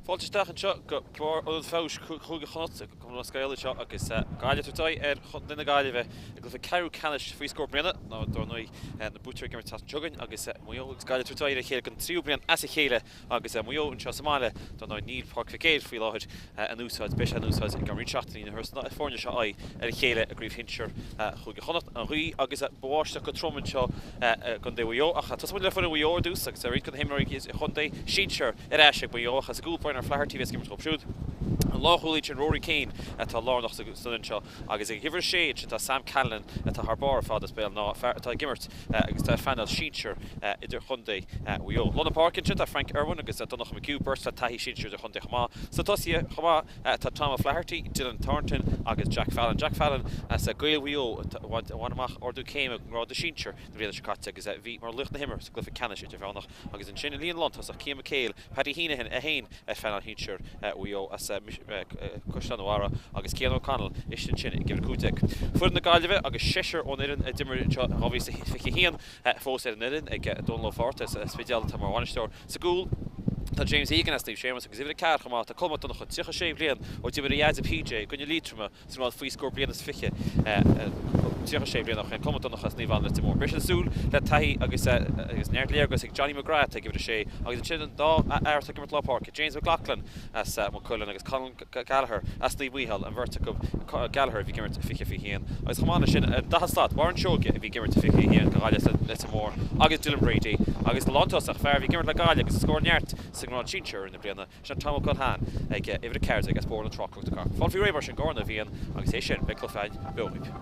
Fáilte isteach anseo go Barr Ionad Feabhais Chúige Chonnacht i gCumann Lúthchleas Gael anseo agus Gaillimh ag tabhairt aghaidh ar Chontae na Gaillimhe i gcluiche ceathrú ceannais faoi scór bliana ná dár ndóigh na buaiteoirí ag imirt an tseachtain seo chugainn agus Maigh Eo agus Gaillimh ag tabhairt aghaidh ar a chéile don tríú bliain as a chéile agus Maigh Eo anseo sa mbaile dár ndóigh níl Páirc Mhic Éil faoi láthair in úsáid beidh sé in úsáid i gceann roinnt seachtainí nuair a thabharfas na foirne seo aghaidh ar a chéile i gCraobh Shinsir Chúige Chonnacht. An ghaoth agus báisteach go trom anseo i gContae Mhaigh Eo ach tosóidh muid le foireann Mhaigh Eo ar dtús agus roinnt de na himreoirí chontae sinsir ar ais ag Maigh Eo ach sa gcúl Brian O'Flaherty a bheas ag imirt dóibh siúd. An lánchúlaí ansin Rory Kane atá lárnach san fhoireann seo agus ag uimhir a sé ansin tá Sam Callanan atá thar barr ar fad as Béal an Átha, fear atá ag imirt agus atá ar phainéal sinsir idirchontae Mhaigh Eo. Lár na páirce ansin tá Frank Irwin agus Donncha McHugh, beirt le taithí sinsir idirchontae chomh maith. Sna tosaithe chomh maith tá Tom O'Flaherty, Dylan Thornton agus Jack Fallon. Jack Fallon as Gaeil Mhaigh Eo a bhain amach ardú céime go ngrád sinsir na bliana seo caite agus bhí mar laoch na himeartha sa gcluiche ceannais idirmheánach. Agus ansin i líne lántosach, Cian McHale, Paddy Heneghan é féin ar phainéal shinsir Mhaigh Eo as Caisleán an Bharraigh agus Cian O'Connell istigh ansin ag uimhir 15. Foireann na Gaillimhe agus seisear ón fhoireann a d'imir anseo in 2021 fós ar an fhoireann ag Dónal Ó Fátharta as An Spidéal atá mar bhainisteoir. Sa gcúl tá James Egan as Naomh Séamus agus uimhir 4 chomh maith tá Colm Mac Donncha, 36 bliain ó d'imir a dheaide PJ i gcoinne Liatroma Sa ngrád faoi scór bliain is fiche, 36 bliain ó shin, Colm Mac Donncha as Naomh Anna Leitir Móir. Beidh siad ag súil le taithí agus agus neart léargas ag Johnny McGrath atá ag uimhir a sé agus ansin an dá fhear atá ag imirt lár páirce, James McLaughlin as Maigh Cuilinn agus Conal Gallagher as Naomh Mícheál, an bheirt acu, Gallagher a bhí ag imirt 20 21 agus chomh maith leis sin an daichead slat, Warren Seoige a bhí ag imirt 21 do Ghaillimh as Leitir Móir agus Dylan Brady agus lántosach, fear a bhí ag imirt le Gaillimh agus a scór neart sa ngrád sinsir i rith na bliana. Sin Tom Ó Culhane ag uimhir 14 as Bóthar na Trá Cnoc na Cathrach. Fáil faoi réir mar sin go na bhFiann agus é sin beidh cluiche againn beo dhaoibh.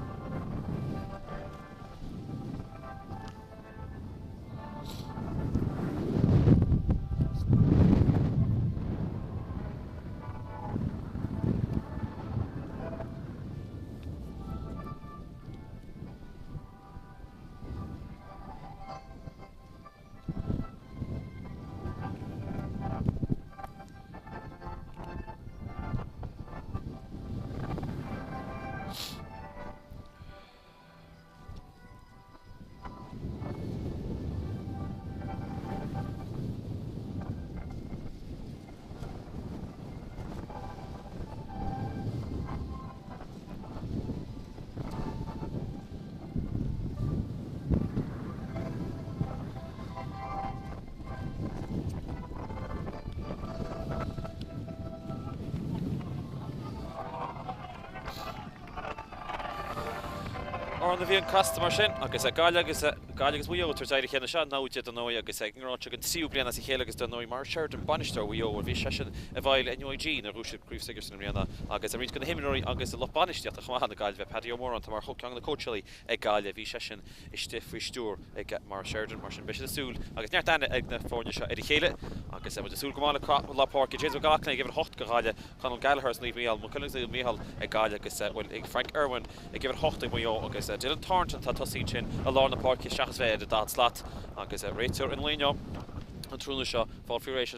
Amhrán na bhFiann casta mar sin agus Gaillimh agus Gaillimh agus Maigh Eo ag tabhairt aghaidh ar a chéile anseo, naimhde dar ndóigh agus ag an ngrád seo den tríú bliain as a chéile agus dar ndóigh Maurice Sheridan, bainisteoir Mhaigh Eo, bhí seisean i bhfeighil NUIG nuair a bhuaigh siad Craobh Sigerson i mbliana agus roinnt de na himreoirí agus lucht bainistíochta chomh maith na Gaillimhe, Paddy Ó Móráin atá mar cheann de na cóitseálaí ag Gaillimh, bhí seisean istigh faoi stiúir ag Maurice Sheridan. Mar sin, beidh siad ag súil agus neart aithne ag na foirne seo ar a chéile agus muid ag súil go maith le lár páirce James McLaughlin ag uimhir 8 do Ghaillimh, Conal Gallagher as Naomh Mícheál, Maigh Cuilinn agus Naomh Mícheál ag Gaillimh agus, bhuel, ag Frank Irwin ag uimhir 8 ag Maigh Eo agus Dylan Thornton atá ag tosaí ansin i lár na páirce seachas bheith ar an daichead slat agus réiteoir an lae inniu an tráthnóna seo fáil faoi réir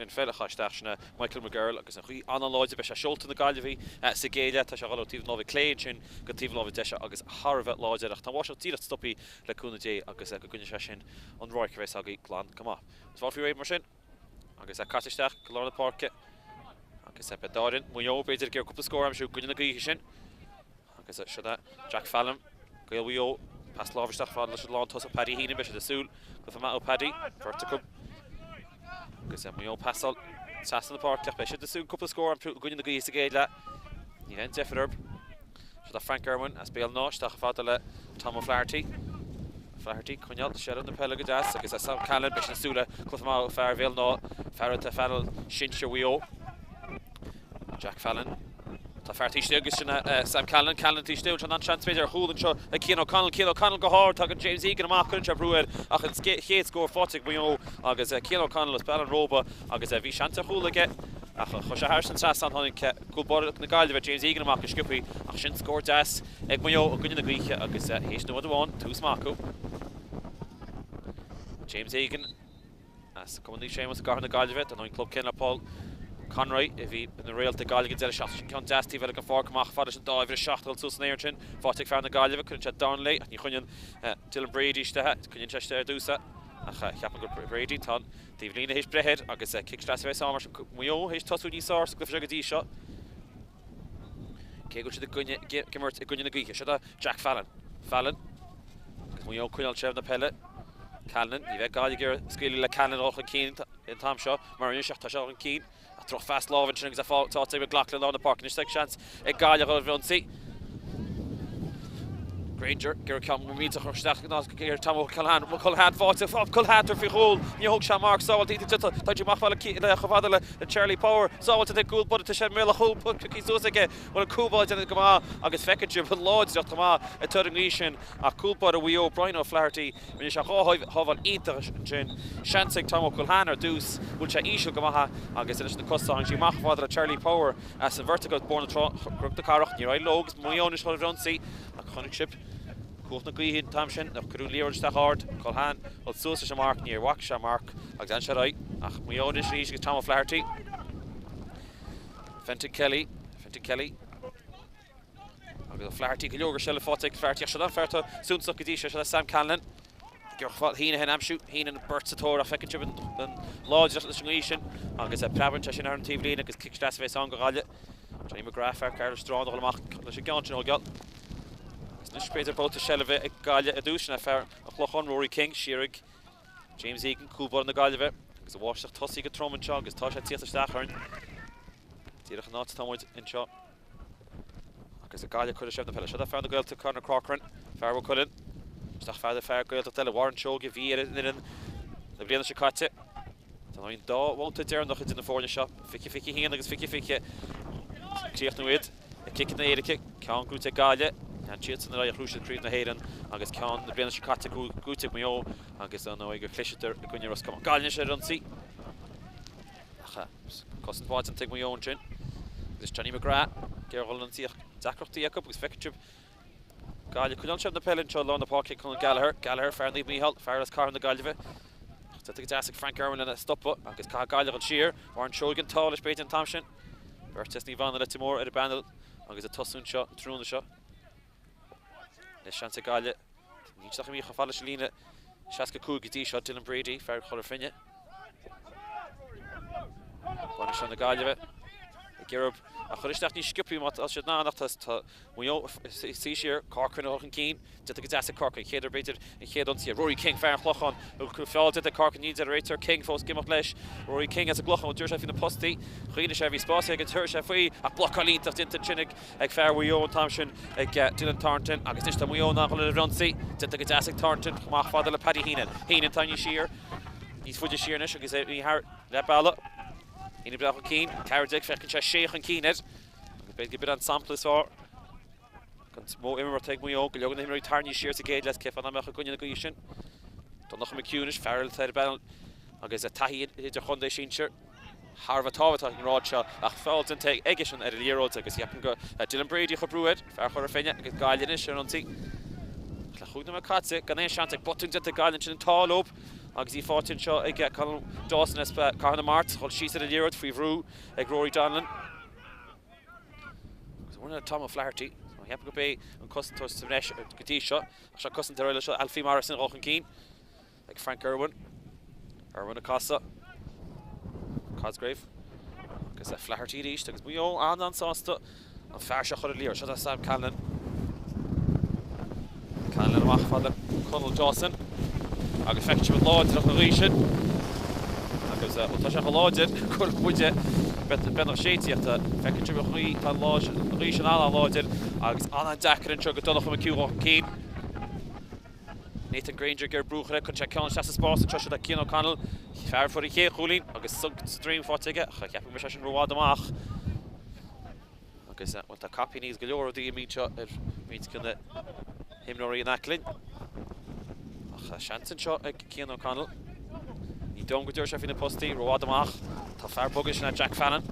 an pheil a chaith isteach sin Michael McGurl agus an ghaoth an-láidir beidh sé seolta na Gaillimhí sa gcéad leath tá sé ag dul ó taobh na láimhe clé ansin go taobh na láimhe deise agus thar a bheith láidir ach tá an bháisteach díreach stoptha le cúnamh Dé agus go gcoinneoidh sé sin an radharc a bheas agaibh glan go maith. Is fáil faoi réir mar sin agus é caite isteach go lár na páirce agus beidh d'fhoireann Mhaigh Eo b'fhéidir ag iarraidh cúpla scór a aimsiú i gcoinne na gaoithe sin agus seo é Jack Fallon, Gaeil Mhaigh Eo, pas láimhe isteach fad leis an lántosach Paddy Heenan, beidh siad ag súil cluiche maith ó Paddy, beirt acu. Agus Maigh Eo ag pasáil trasna na páirce ach beidh siad ag súil cúpla scór a aimsiú i gcoinne na gaoithe sa gcéad leath. Ní bheidh aon deifir orthu. Seo tá Frank Irwin as Béal an Átha isteach fada le Tom O'Flaherty. Flaherty coinneáil seilbh na peile go deas agus Sam Callan beidh siad ag súil le cluiche maith ó fear Bhéal an Átha, fear atá ar phainéal sinsir Mhaigh Eo. Jack Fallon. Tá fear taobh istigh agus sin Sam Callinan. Callinan taobh istigh anseo, an-seans b'fhéidir ar chúl anseo ag Cian O'Connell. Cian O'Connell go hard, tagann James Egan amach, cuireann sé brú air ach an chéad scór faighte ag Maigh Eo agus Cian O'Connell as Béal an Róba agus bhí seans ar chúl aige ach chuir sé thairis an trasnán. Tháinig cúl báire na Gaillimhe, James Egan amach go sciobtha ach sin scór deas ag Maigh Eo i gcoinne na gaoithe agus théis nóiméad amháin, tús maith acu. James Egan. As Cumann Naomh Séamus i gCathair na Gaillimhe, dar ndóigh an club céanna le Paul Conroy a bhí ina réalt ag Gaillimh an deireadh seachtaine sin. Ceann deas taobh eile den pháirc amach fad leis an dá uimhir 7 ag dul suas san aer ansin. Faighte ag fear na Gaillimhe, cuireann sé Donnelly ach ní choinníonn Dylan Brady istigh é. Coinníonn sé istigh ar dtús é. Ach ceapaim gur Brady, tá an taobh líne théis breith air agus cic deas a bheas ann mar sin Maigh Eo théis tosú níos fearr sa gcluiche seo go dtí seo. Cé go bhfuil siad i gcoinne ag imirt i gcoinne na gaoithe. Seo do Jack Fallon. Fallon agus Maigh Eo ag coinneáil seilbh na peile. Callinan, ní bheidh Gaillimh ag iarraidh scaoileadh le Callinan a dhul chun cinn an t-am seo mar anois ach tá sé chun cinn. Ach drochphas láimhe ansin agus é faighte ag McLaughlin i lár na páirce. Anois tá seans ag Gaillimh a dhul ar ionsaí. Grainger ag iarraidh ceann millteach a chur isteach ar Tom Culhane. Culhane faighte. Culhane tabhairt faoi chúl. Níor thóg sé an marc. Sábháilte iontach déanta. Tá sé amach chomh fada le Charlie Power. Sábháilte ag cúl báire. Tá sé i mbéal an chúil. Pioctha suas aige. Bhuel an cúl báire déanta go maith agus feiceann sibh an láidreacht chomh maith atá ar an ngaoth sin. Ach cúl báire Mhaigh Eo, Brian O'Flaherty, Rinne sé dhá shábháil iontach ansin. Seans ag Tom Ó Culhane ar dtús. Bhuail sé íseal go maith agus leis na cosa tháinig sí amach chomh fada le Charlie Power as an bheirt acu Bóthar na Trá, Cnoc na Cathrach. Níor éirigh leo agus Maigh Eo anois ag dul ar ionsaí ach chonaic sibh cumhacht na gaoithe an t-am sin nuair a cuireadh an liathróid isteach ard. Culhane dul suas leis an marc, níor bhac sé an marc agus lean sé ar aghaidh ach Maigh Eo anois arís agus Tom O'Flaherty. Fenton Kelly, Fenton Kelly. Agus O'Flaherty go leor de sheilbh faighte ag Flaherty ach seo an fear atá suntasach go dtí seo, seo Sam Callinan. Ag iarraidh Heneghan a aimsiú, Heneghan beirt sa tóir ach feiceann sibh an láidreacht leis an ngaoth sin agus preabann sé sin ar an taobh líne agus cic deas a bheas ann do Ghaillimh. Johnny McGrath, fear Caherlistrane a dhul amach leis an gceann sin a thógáil. Agus anois b'fhéidir babhta seilbhe ag Gaillimh ar dtús, sin é fear an Chlocháin, Rory King, siar ag James Egan, cúl báire na Gaillimhe agus an bháisteach tosaithe go trom anseo agus tá sé ag tíocht isteach orainn. Díreach an áit atá muid anseo. Agus ag Gaillimh ag coinneáil seilbh na peile. Seo do fear na Gaeltachta Conor Corcoran, fear Mhaigh Cuilinn. Isteach fear do fear Gaeltacht eile, Warren Seoige, bhí ar an fhoireann na bliana seo caite. Tá an dá bhabhta deireanach idir na foirne seo, 20 21 agus 20 20. Críochnú iad ag ciceanna éirice, ceann gnóite ag Gaillimh, lean siadsan ar aghaidh a ghnóthaigh siad Craobh na hÉireann agus ceann na bliana seo caite gnóite ag Maigh Eo agus ar ndóigh gur chliseadar i gcoinne Ros Comáin. Gaillimh anois ar ionsaí. Ach cosaint mhaith déanta ag Maigh Eo ansin. Agus Johnny McGrath ag iarraidh dhul ar ionsaí ach deacrachtaí acu agus feiceann sibh Gaillimh ag coinneáil seilbh na peile anseo i lár na páirce ag Conal Gallagher. Gallagher, fear Naomh Mícheál, fear as Cathair na Gaillimhe. Ach déanta go deas ag Frank Irwin lena stopadh agus caithfidh Gaillimh dhul siar. Warren Seoige an t-ádh leis b'fhéidir an t-am sin. Beirt as Naomh Anna Leitir Móir ar an bpainéal agus ag tosú anseo an tráthnóna seo. Anois seans ag Gaillimh. Níl siad ach imithe chomh fada leis an líne 65 go dtí seo. Dylan Brady, fear Chora Finne. Bainisteoir na Gaillimhe ag iarraidh a chur isteach níos sciobthaí má tá siad in ann ach tá Maigh Eo ag suí siar. Corcoran a dhul chun cinn. Déanta go deas ag Corcoran. Chéad uair b'fhéidir an chéad ionsaí. Rory King, fear an Chlocháin. Feall déanta ag Corcoran. Ní deir an réiteoir King fós ag imeacht leis. Rory King as an gClochán. D'éirigh sé faoi na postaí. Chuimhnigh sé bhí spás aige. Chuir sé faoi ach blocáil iontach déanta ansin ag ag fear Mhaigh Eo an t-am sin, ag Dylan Thornton, agus anois tá Maigh Eo in ann dhul ar ionsaí. Déanta go deas ag Thornton, amach fada le Paddy Heenan. Heenan tarraingthe siar, níos faide siar anois agus é thar leath bealaigh. Heenan breá chun cinn, 14, feiceann sé 6 chun cinn air. Agus b'fhéidir gurb in an sampla is fearr den modh imeartha ag Maigh Eo, go leor de na himreoirí tarraingthe siar sa gcéad leath, cén fáth nach mbeadh i gcoinne na gaoithe sin. Donncha McHugh anois, fear eile atá ar an bpainéal agus taithí idirchontae sinsir. Thar a bheith tábhachtach ag an ngrád seo ach feall déanta aigesean ar an liathróid agus ceapaim go Dylan Brady a chuir brú air, fear Chora Finne agus Gaillimh anois ar ionsaí. Ach le chúig nóiméad caite gan aon seans ag botún déanta ag Gaillimh ansin an t-ádh leo agus í faighte anseo ag Conal Dawson as Cathair na Mart, dhul síos ar an liathróid faoi bhrú ag Rory Donnellan. Agus bhain le Tom O'Flaherty. Cheap gurb é an cosantóir sa bhreis go dtí seo ach seo cosantóir eile seo Alfie Morrison dhul chun cinn. Ag Frank Irwin. Irwin ag casadh. Cosgrave. Agus Flaherty arís agus Maigh Eo an-an-sásta an fear seo a chur ar an liathróid. Seo Sam Callinan. Callinan amach fad le Conal Dawson. Agus feiceann sibh an láidreacht na gaoithe sin. Agus bhuel tá sé chomh láidir go bhfuil muide beagnach séidte ach feiceann sibh an ghaoth, tá an ghaoth sin an-an-láidir agus an-an-deacair anseo go Donncha McHugh chun cinn. Nathan Grainger ag iarraidh brú a chur air, cuireann sé ceann isteach sa spás anseo, seo do Cian O'Connell, fear a fuair an chéad chúilín agus sonc sa droim faighte aige, ach cheapfainn go mbeidh sé sin rófhada amach. Agus, bhuel, tá caipíní agus go leor rudaí imithe anseo ar roinnt de na himreoirí in aice linn. Ach seans anseo ag Cian O'Connell. Ní dóigh liom go dtabharfaidh sé faoi na postaí, rófhada amach. Tá fear bog ansin, Jack Fallon.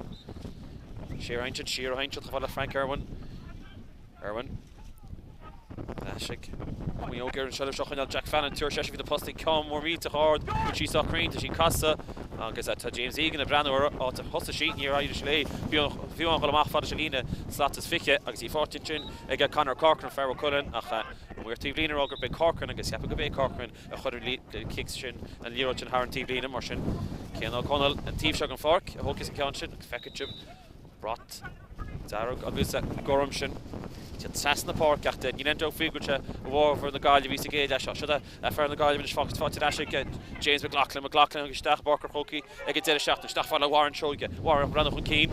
Siar ansin, siar ansin, chomh fada le Frank Irwin. Irwin. Ag Maigh Eo ag iarraidh an tseilbh seo a choinneáil Jack Fallon tabharfaidh seisean faoi na postaí ceann mór millteach ard bhfuil sí sách cruinn tá sí casadh agus tá James Egan ag breathnú ar áit a thosaigh sí níor éirigh léi fiú amháin dhul amach fad leis an líne slat is fiche agus í faighte ansin ag Conor Corcoran fear Mhaigh Cuilinn ach Amuigh ar taobh líne ag rá gurb é Corcoran agus cheapfainn gurb é Corcoran a chuir an cic sin, an liathróid sin thar an taobh líne, mar sin Cian Ó Conaill an taobh seo den pháirc a thógfaidh an ceann sin agus feicfidh sibh an brat dearg agus gorm sin ag teacht trasna na páirce ach níl aon dabht faoi go bhfuil sé i bhfabhar na Gaillimhe sa gcéad leath seo. Seo é fear na Gaillimhe anois faighte ar ais ag James McLaughlin, McLaughlin agus isteach i bPáirc an Chrócaigh ag an deireadh seachtaine. Isteach fad le Warren Seoige. Warren ag breathnú chun cinn.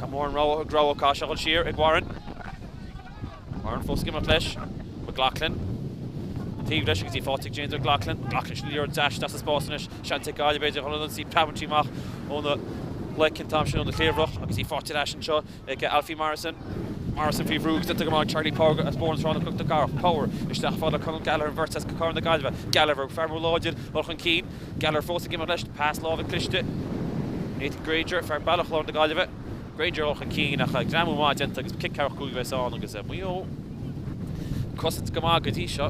Gan mórán rogha rogha acu. Seo dhul siar ag Warren. Warren fós ag imeacht leis. McLaughlin. Taobh leis agus í faighte ag James McLaughlin. McLaughlin sin liathróid deas isteach sa spás anois. Seans ag Gaillimh b'fhéidir chun an ionsaí. Preabann sí amach óna leic an t-am sin óna cliabhrach agus í faighte ar ais anseo ag Alfie Morrison. Morrison faoi bhrú agus déanta go maith ag Charlie Power as Bóthar na Trá na Cathrach. Power isteach fad le Conal Gallagher an bheirt as Cathair na Gaillimhe. Gallagher fear mór láidir dul chun cinn. Gallagher fós ag imeacht leis, pas láimhe cliste. Nathan Grainger, fear Bealach Chláir na Gaillimhe. Grainger dul chun cinn ach greamú maith déanta agus cic ceathracha 5 a bheas ann agus Maigh Eo ag cosaint go maith go dtí seo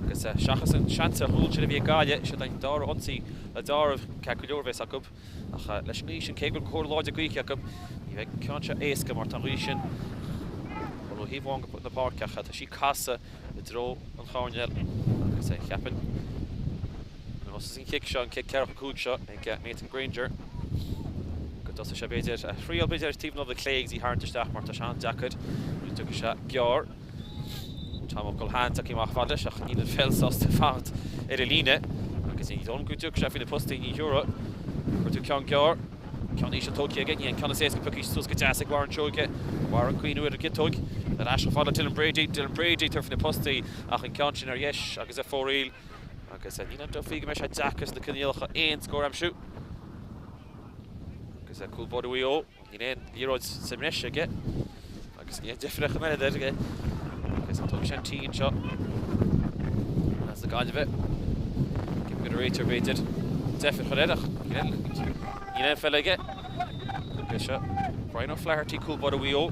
agus seachas an seans ar chúl sin a bhí ag Gaillimh, siad an dara ionsaí le deáramh ceart go leor a bheas acu ach leis an ngaoth sin cé go bhfuil cóir láidir gaoithe acu ní bheidh an ceann seo éasca mar tá an ghaoth sin ó thaobh amháin na páirce ach tá sí ag casadh i dtreo an choirnéil agus cheapfainn nuair a thosaíos an chic seo, an cic 45 seo ag Nathan Grainger, go dtosóidh sé b'fhéidir a thriail b'fhéidir ar taobh na láimhe clé agus í tharraingt isteach mar tá sé an-deacair nó tiocfaidh sé gearr. Tom Ó Culhane tagtha amach fad leis ach níl an pheil sásta fanacht ar an líne agus ní dóigh liom go dtiocfaidh sé faoi na postaí ní thiúrfaidh. Cuartú ceann gearr. Ceann íseal tógtha aige, ní an ceann is éasca pioctha suas go deas ag Warren Seoige. Warren cuimhniú ar an gciotóg. Ar ais chomh fada le Dylan Brady. Dylan Brady tabhairt faoi na postaí ach an ceann sin ar dheis agus ar fóraoil agus níl aon dabht faoi go mbeidh sé deacair sna coinníollacha aon scór a aimsiú. Agus cúl báire Mhaigh Eo. Níl aon liathróid sa mbreis aige agus ní aon deifir ach an oiread aige agus tógfaidh sé an tí anseo as na Gaillimhe. Cé go réiteoir b'fhéidir deifir chur air ach níl aon pheil aige. Agus seo Brian O'Flaherty, cúl báire Mhaigh Eo.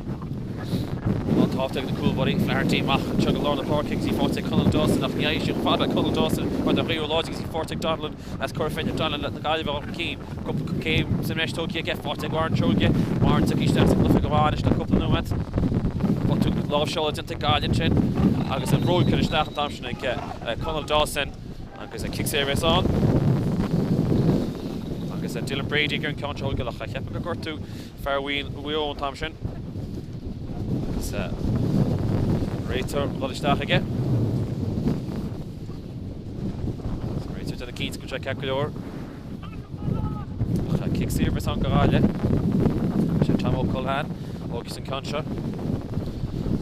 An-tábhacht ag na cúl báirí. Flaherty amach anseo go lár na páirce agus í faighte ag Conal Dawson ach ní fhaigheann sí chomh fada le Conal Dawson mar tá gaoth láidir agus í faighte ag Donnellan as Cora Finne. Donnellan le na Gaillimhe chun cinn. Cúpla céim sa mbreis tógtha aige, faighte ag Warren Seoige. Warren tagtha isteach sa gcluiche go maith anois le cúpla nóiméad. Botún láimhseála déanta ag Gaillimh ansin agus an bhróg curtha isteach an t-am sin ag Conal Dawson agus cic saor a bheas ann. Agus Dylan Brady ag iarraidh an ceann seo a thógáil ach cheapfainn gur gortú fear Mhaigh Eo an t-am sin. Agus réiteoir ag dul isteach aige. Réiteoir déanamh cinnte go bhfuil sé ceart go leor. Ach cic saor a bheas ann do Ghaillimh. Sé Tom Ó Culhane a thógfas an ceann seo.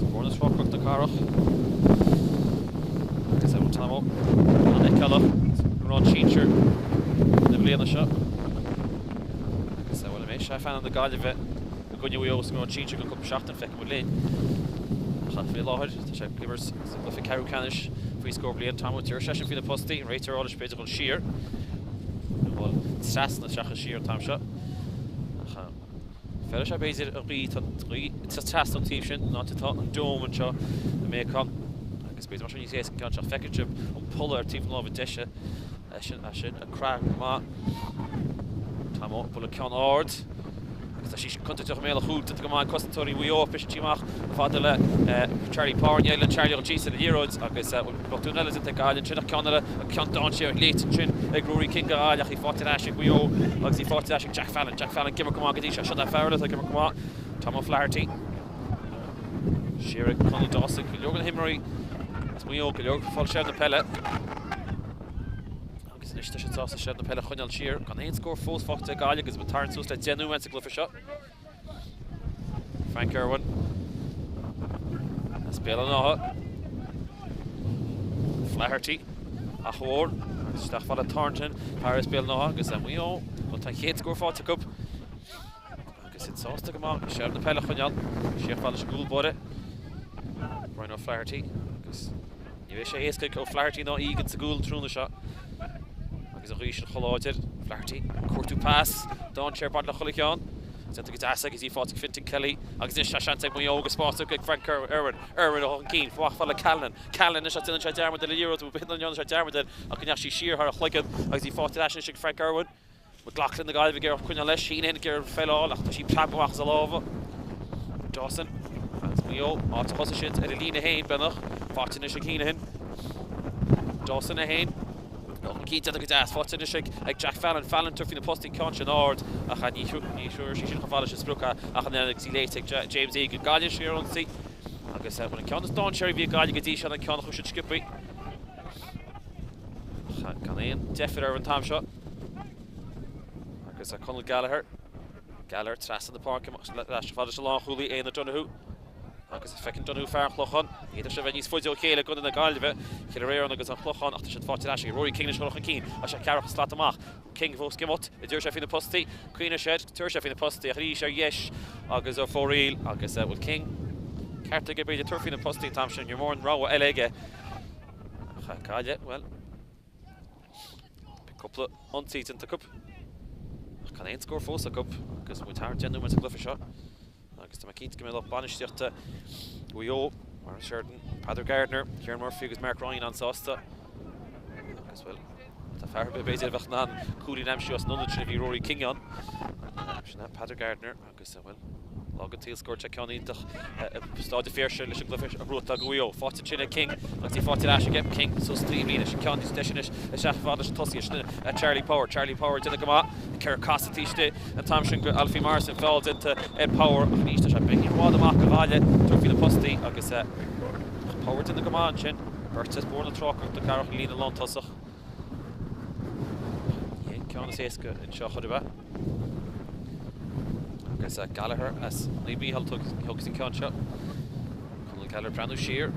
Bóthar na Trá Cnoc na Cathrach. Agus é Tom Ó an-fheiceálach sa roinn sinsir na bliana seo. Agus bhuel an mbeidh sé ag feannadh na Gaillimhe i gcoinne Mhaigh Eo sa roinn sinsir don cúpla seachtain, feicfidh muid linn. Ach faoi láthair tá sé ag imirt sa gcluiche ceathrú ceannais faoi scór bliain. Tom Ó tabharfaidh seisean faoi na postaí, an réiteoir ag rá leis b'fhéidir dul siar. Nó dul trasna seachas siar an t-am seo. Ach feilfidh sé b'fhéidir an ghaoth, tá an ghaoth trasna an taobh sin, an áit atá an dome anseo i Macon. Agus b'fhéidir mar sin níos éasca an ceann seo. Feiceann sibh an polla ar taobh na láimhe deise, sin, sin ag craith go maith. Tom Ó ag bualadh ceann ard. Agus tá sí sin contúirteach i mbéal an chúil, déanta go maith ag cosantóirí Mhaigh Eo, briseann sí amach fada le Charlie Power, ní éirigh le Charlie dul síos ar an liathróid agus botún eile déanta ag Gaillimh ansin ach ceann eile, ceann dainséarach léite ansin ag Ruairí King do Ghaillimh ach í faighte ar ais ag Maigh Eo agus í faighte ar ais ag Jack Fallon. Jack Fallon ag imirt go maith go dtí seo. Seo é fear eile atá ag imirt go maith, Tom O'Flaherty. Siar ag Conal Dawson, go leor de na himreoirí as Maigh Eo, go leor ag fáil seilbh na peile. Agus anois tá siad sásta seilbh na peile a choinneáil siar, gan aon scór fós faighte ag Gaillimh agus muid ag tarraingt suas le 10 nóiméad sa gcluiche seo. Frank Irwin as Béal an Átha. Flaherty ach mhór agus isteach fada Thornton fear as Béal an Átha agus Maigh Eo bhuel tá an chéad scór faighte acu agus iad sásta go maith seilbh na peile a choinneáil. Siar fada leis an gcúl báire Brian O'Flaherty agus Ní bheidh sé éasca ag O'Flaherty ná Egan sa gcúl an tráthnóna seo agus an ghaoth sin chomh láidir. Flaherty ag cuartú pas, dainséar ag baint le chuile cheann. Déanta go deas agus í faighte ag Fintan Kelly agus anois tá seans ag Maigh Eo agus spás ag Frank Irwin. Irwin ó chun cinn, amach fad le Callanan. Callanan anois ach déanann sé dearmad ar an liathróid, b'fhéidir nach ndearna sé dearmad air ach go ndeachaigh sí siar thar a chloigeann agus í faighte ar ais anois ag Frank Irwin. McLaughlin na Gaillimhe ag iarraidh coinneáil leis, Sheenahan ag iarraidh peil a fháil ach tá sí preabtha amach as a lámha. Dawson. Agus Maigh Eo, áit a thosaigh siad ar a líne féin, beagnach, faighte anois ag Heneghan. Dawson é féin. Dul chun cinn déanta go deas, faighte anois ag Jack Fallon. Fallon tabhairt faoi na postaí, an ceann sin ard ach ní threoróidh sí sin chomh fada leis an sprioc ach an oiread agus í léite ag James Egan. Gaillimh siar ar ionsaí agus bhuel an ceann is dainséaraí a bhí ag Gaillimh go dtí seo an ceann a chuir siad sciobthaí. Ach gan aon deifir orthu an t-am seo. Agus Conal Gallagher. Gallagher trasna na páirce leis fada leis an lánchúlaí Éanna Donoghue. Agus feiceann Donoghue fear an Chlocháin. D'fhéadfadh sé a bheith níos faide ó chéile i gcontae na Gaillimhe, Cill Ramhar agus an Clochán ach tá siad faighte ar ais ag Rory King anois ag dul chun cinn. Tá sé ceathracha slat amach. King fós ag imeacht. An dtabharfaidh sé faoi na postaí. Cuimhneoidh sé air. Tabharfaidh sé faoi na postaí ach arís ar dheis agus ar fóraoil agus bhfuil King ceart aige b'fhéidir tabhairt faoi na postaí an t-am sin. Ní raibh mórán rogha eile aige. Ach Gaillimh, bhuel, beidh cúpla ionsaí déanta acu ach gan aon scór fós acu agus muid thar 10 nóiméad sa gcluiche seo. Agus tá mé cinnte go mbeidh lucht bainistíochta Mhaigh Eo, Maurice Sheridan, Peadar Gardiner, Kieran Murphy agus Mark Ryan an-sásta. Agus bhuel, tá fear ar bith b'fhéidir a bheadh in ann cúilín a aimsiú as an ionad sin a bhí Rory King ann. Sin é Peadar Gardiner agus bhuel, lá den tsaol scóráil sé ceann iontach i Stáid an Phiarsaigh leis an gcluiche a bhuachtáil do Mhaigh Eo. Faighte ansin ag King agus í faighte ar ais aige. King suas taobh líne. Sin ceann níos deise anois isteach fad leis an tosaí. Sin é Charlie Power. Charlie Power ag déanamh go maith. 4 casadh taobh istigh an t-am sin go Alfie Morrison, feall déanta ar Power ach arís tá sé beagnach i bhfad amach go Gaillimh, tabhairt faoi na postaí agus Power déanamh go maith ansin. Beirt as Bord na Trácaireachta do Carrach an líne lántosach. Ní hé an ceann is éasca anseo chor ar bith. Agus Gallagher as Naomh Mícheál a thógfas an ceann seo. Conal Gallagher breathnú siar.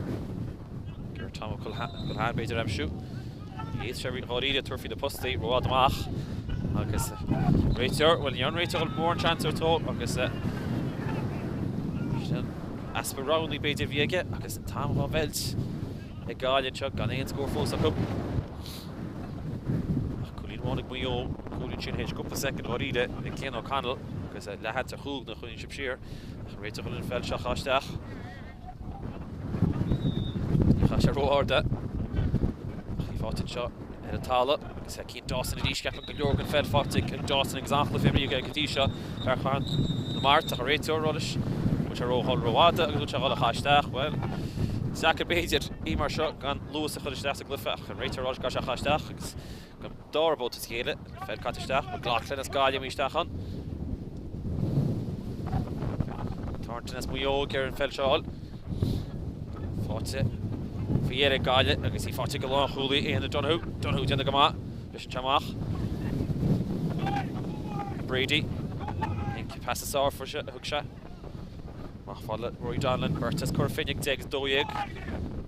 Gur Tom Culhane b'fhéidir a aimsiú. Ní fhéadfadh sé dháiríre tabhairt faoi na postaí rófhada amach agus réiteoir, bhuel ní raibh an réiteoir mórán seans ar tó agus sin easpa roghanna b'fhéidir a bhí aige agus an t-am dhá mheilt ag Gaillimh anseo gan aon scór fós acu. Ach cúilín amháin ag Maigh Eo, an cúilín sin théis cúpla soicind dháiríre ag Cian O'Connell agus leathsheans ar chúl nuair a choinnigh siad siar ach an réiteoir an pheil seo a chaith isteach. Ní chaith sé ró-ard é. Ach í faighte anseo ar an talamh agus Cian Dawson arís. Ceapaim go leor den pheil faighte ag Dawson agus an-chluiche imrithe aige go dtí seo. Fear Charn na Mart ach an réiteoir ag rá leis go bhfuil sé ró-dhul rófhada agus go bhfuil sé ag dul a chaith isteach. Bhuel, is deacair b'fhéidir í mar seo gan luas a chur isteach sa gcluiche ach an réiteoir ag rá leis go gcaithfidh sé a chaith isteach agus Don dara babhta as a chéile, peil caite isteach, McLaughlin as Gaillimh amuigh isteach ann. Thornton as Maigh Eo ag iarraidh an pheil seo a fháil. Faighte faoi dheireadh ag Gaillimh agus í faighte ag an lánchúlaí Éanna Donoghue. Donoghue déanamh go maith. Briseann sé amach. Brady. Pas is fearr a thug sé. Amach fad le Rory Donnellan, beirt as Cora Finne ag 10 is 12.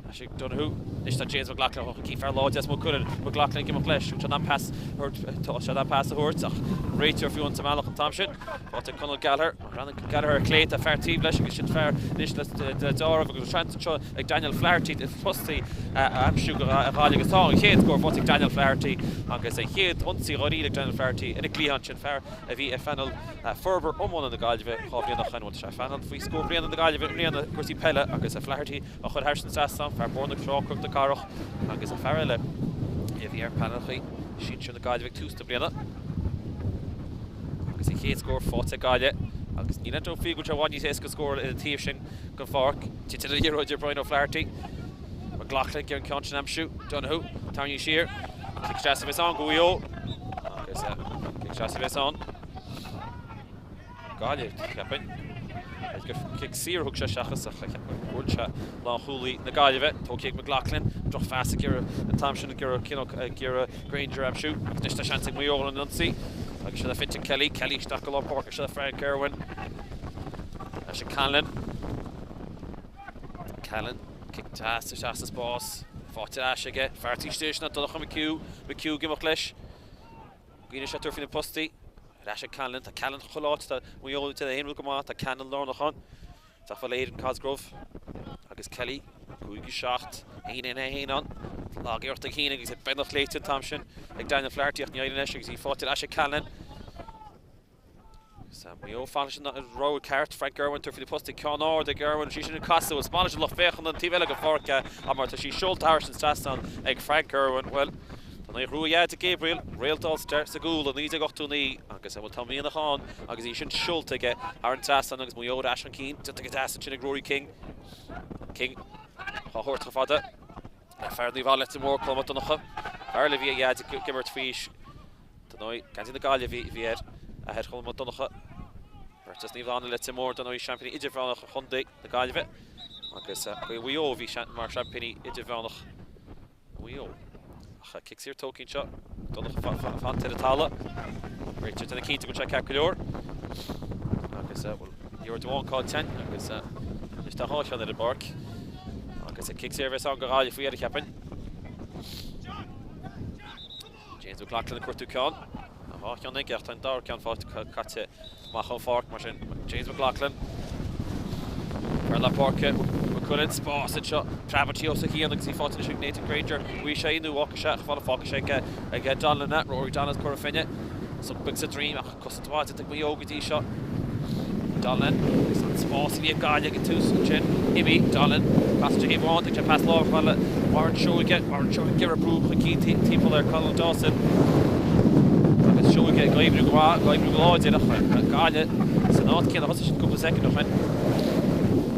Ais ag Donoghue. Anois tá James McLaughlin chun cinn, fear láidir as Maigh Cuilinn. McLaughlin ag imeacht leis. Bhfuil sé in ann pas a thabhairt? Tá sé in ann pas a thabhairt ach an réiteoir fiú ann sa mbealach an t-am sin. Faighte ag Conal Gallagher. Breathnaíonn Gallagher ar clé, tá fear taobh leis agus sin fear anois le deáramh agus seans anseo ag Daniel Flaherty na postaí a aimsiú do Ghaillimh agus tá an chéad scór faighte ag Daniel Flaherty agus an chéad ionsaí dháiríre ag Daniel Flaherty ar an gcliathán sin, fear a bhí ar phainéal Forbartha Iomána na Gaillimhe 2 bhliain ó shoin. Bhuel, tá sé ar phainéal faoi scór bliana na Gaillimhe i mbliana i gcúrsaí peile agus Flaherty á chur thairis an trasnán, fear Bord na Trá, Cnoc na Cathrach agus an fear eile a bhí ar phainéal sinsir na Gaillimhe ag tús na bliana. Agus an chéad scór faighte ag Gaillimh agus níl aon dabht faoi go bhfuil sé i bhfad níos éasca scóráil ar an taobh sin den pháirc. Titeann an liathróid ar Brian O'Flaherty. McLaughlin ag iarraidh an ceann sin a aimsiú. Donoghue tarraingthe siar. Cic deas a bheas ann do Mhaigh Eo. Agus cic deas a bheas ann. Gaillimh, cheapfainn. Gur cic saor a thug sé seachas ach cheapfainn gur bhuail sé lánchúlaí na Gaillimhe. Tógtha ag McLaughlin. Drochphas ag iarraidh an t-am sin ag iarraidh ag iarraidh Granger a aimsiú. Agus anois tá seans ag Maigh Eo ar an ionsaí. Agus seo le Fintan Kelly. Kelly isteach go lár páirce. Seo le Frank Irwin. Leis an Callan. Callan, cic deas isteach sa spás. Faighte ar ais aige. Fear taobh istigh ná Donncha McHugh. McHugh ag imeacht leis. Gaoine sé tabhairt faoi na postaí. Ar ais ag Callan. Tá Callan chuile áit. Tá Maigh Eo ag déanamh aon rud go maith. Tá Callan lárnach ann. Isteach fad le Aidan Cosgrove agus Kelly. 5 7 1 1 1 ann. Lag-iarracht ag Heaney agus é beagnach léite an t-am sin ag Daniel Flaherty ach ní éiríonn leis agus í faighte ar ais ag Callan. Maigh Eo fanacht leis an rogha ceart, Frank Irwin tabhairt faoi na postaí, ceann ard ag Irwin, sí sin ag casadh, is maith leis an lucht féachana an taobh eile den pháirc ach mar tá sí seolta thairis an trasnán ag Frank Irwin, bhuel, tá An aghaidh rua Dheaide Gabriel, réalt Ulster sa gcúl i 1989 agus bhuel tá mianach ann agus í sin seolta aige thar an trasnán agus Maigh Eo ar ais chun cinn. Déanta go deas ansin ag Rory King. King á thabhairt chomh fada le fear Naomh Anna Leitir Móir, Colm Mac Donncha. Fear eile a bhí a Dheaid ag imirt faoi aois. Dar ndóigh, geansaí na Gaillimhe a bhí ar athair Cholm Mac Donncha. Beirt as Naomh Anna Leitir Móir, dar ndóigh, seaimpíní idirmheánach Chontae na Gaillimhe agus Gaoth Mhaigh Eo a bhí mar seaimpíní idirmheánach Mhaigh Eo. Ach cic saor tógtha anseo. Donncha fanta ar an talamh. Réiteoir ag déanamh cinnte go bhfuil sé ceart go leor. Agus bhuel, liathróid amháin caillte agus anois tá 2 cheann ar an bpáirc. Agus cic saor a bheas ann do Ghaillimh faoi dheireadh, cheapfainn. James McLaughlin ag cuartú ceann. Tá 2 cheann aige ach tá an dara ceann caite amach ón pháirc mar sin. James McLaughlin. Fear lár páirce Maigh Cuilinn. Spás anseo. Preabann sí os a chionn agus í faighte anois ag Nathan Grainger. Bhí sé nó fhágfaidh sé ach fágfaidh sé ag Donlan é. Rory Donlan Cora Finne. Sonc beag sa droim ach cosaint mhaith déanta ag Maigh Eo go dtí seo. Donlan agus an spás a bhí ag Gaillimh ag an tús ansin. Imithe, Donlan, casann sé thaobh amháin, tugann sé pas láimhe chomh fada le Warren Seoige. Warren Seoige ag iarraidh brú chun cinn timpeall ar Conall Dawson. Agus Seoige ag oibriú go maith, ag oibriú go láidir ach Gaillimh san áit céanna a thosaigh siad cúpla soicind ó shin.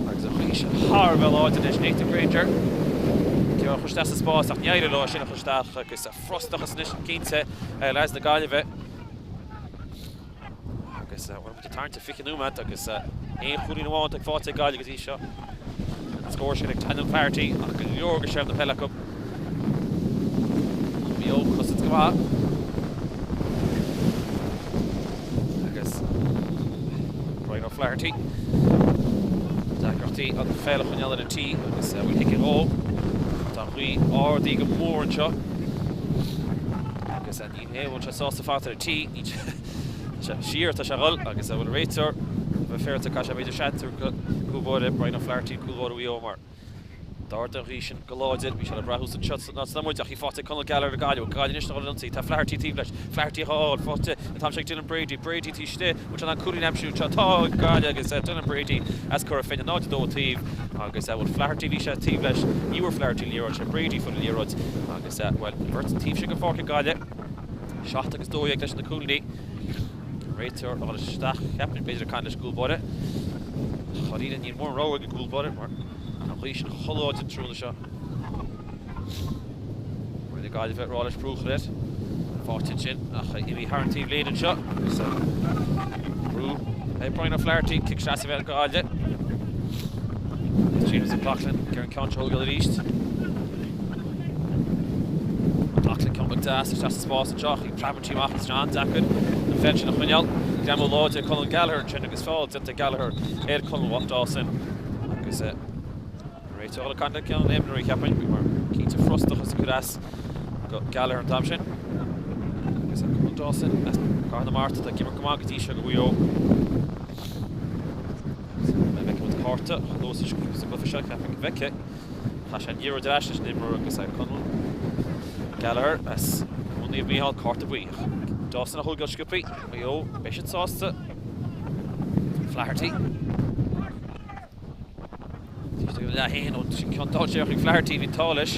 Agus an ghaoth sin thar a bheith láidir anois. Nathan Grainger ag iarraidh a chur isteach sa spás ach ní éireoidh leo é sin a chur isteach agus frustrachas anois cinnte ar leaids na Gaillimhe. Agus bhfuil muid ag tarraingt ar 20 nóiméad agus aon chúilín amháin atá faighte ag Gaillimh go dtí seo. An scór sin ag Daniel Flaherty ach go leor de sheilbh na peile acu. Maigh Eo cosaint go maith. Agus Brian O'Flaherty. Deacrachtaí an pheil a choinneáil ar an tí agus bhfuil thiocfaidh dhó. Tá an ghaoth ardaithe go mór anseo. Agus ní hé bhfuil sé sásta fanacht ar an tí, ní siar atá sé a dhul agus a bhfuil an réiteoir a bheith féaráilte caithfidh sé b'fhéidir seans a thabhairt do chúlbáire Brian O'Flaherty, cúlbáire Mhaigh Eo mar d'ardaigh an ghaoth sin go láidir. Bhí sé le brath thuas anseo san áit muid ach í faighte ag Conal Gallagher ag Gaillimh. Gaillimh anois ag dul ar ionsaí. Tá Flaherty taobh leis. Flaherty á fháil. Faighte an t-am seo ag Dylan Brady. Brady taobh istigh. Bhfuil sé in ann cúilín a aimsiú anseo? Tá ag Gaillimh agus Dylan Brady as Cora Finne 0-2 taobh agus bhuel Flaherty bhí sé taobh leis. Ní bhfuair Flaherty an liathróid. Sé Brady a fuair an liathróid agus bhuel an bheirt taobh sin den pháirc ag Gaillimh. 7 agus 12 leis na cúilíní. An réiteoir a dhul isteach, cheapfainn, b'fhéidir ag caint leis an gcúl báire. Dáiríre, níl mórán rogha ag an gcúl báire mar tá an ghaoth sin chomh láidir an tráthnóna seo. Foireann na Gaillimhe ag rá leis brú a chur air. Faighte ansin ach imithe thar an taobh líne anseo agus brú ag Brian O'Flaherty, cic seasaimh ag Gaillimh. James McLaughlin ag iarraidh an ceann seo a thógáil arís. McLaughlin ceann beag deas isteach sa spás anseo ach í preabann sí amach agus an-deacair an pheil sin a choinneáil. Greamú láidir ag Conal Gallagher ansin agus feall déanta ag Gallagher ar Conal Dawson agus an réiteoir ag caint le ceann an imreoirí cheapfainn mar cinnte frustrachas ag cur as do Gallagher an t-am sin. Agus Conal Dawson as Cathair na Mart atá ag imirt go maith go dtí seo do Mhaigh Eo. An bhfeicfidh muid cárta chomh luath sa gcluiche seo, ceapaim go bhfeicfidh. Chaith sé an liathróid ar ais leis an imreoir agus é Conal Gallagher as Cumann Naomh Mícheál, cárta buí. Dawson á thógáil sciobthaí, Maigh Eo, beidh siad sásta. Flaherty. Taobh istigh den leath féin ó sin ceann dainséarach ag Flaherty, bhí an t-ádh leis.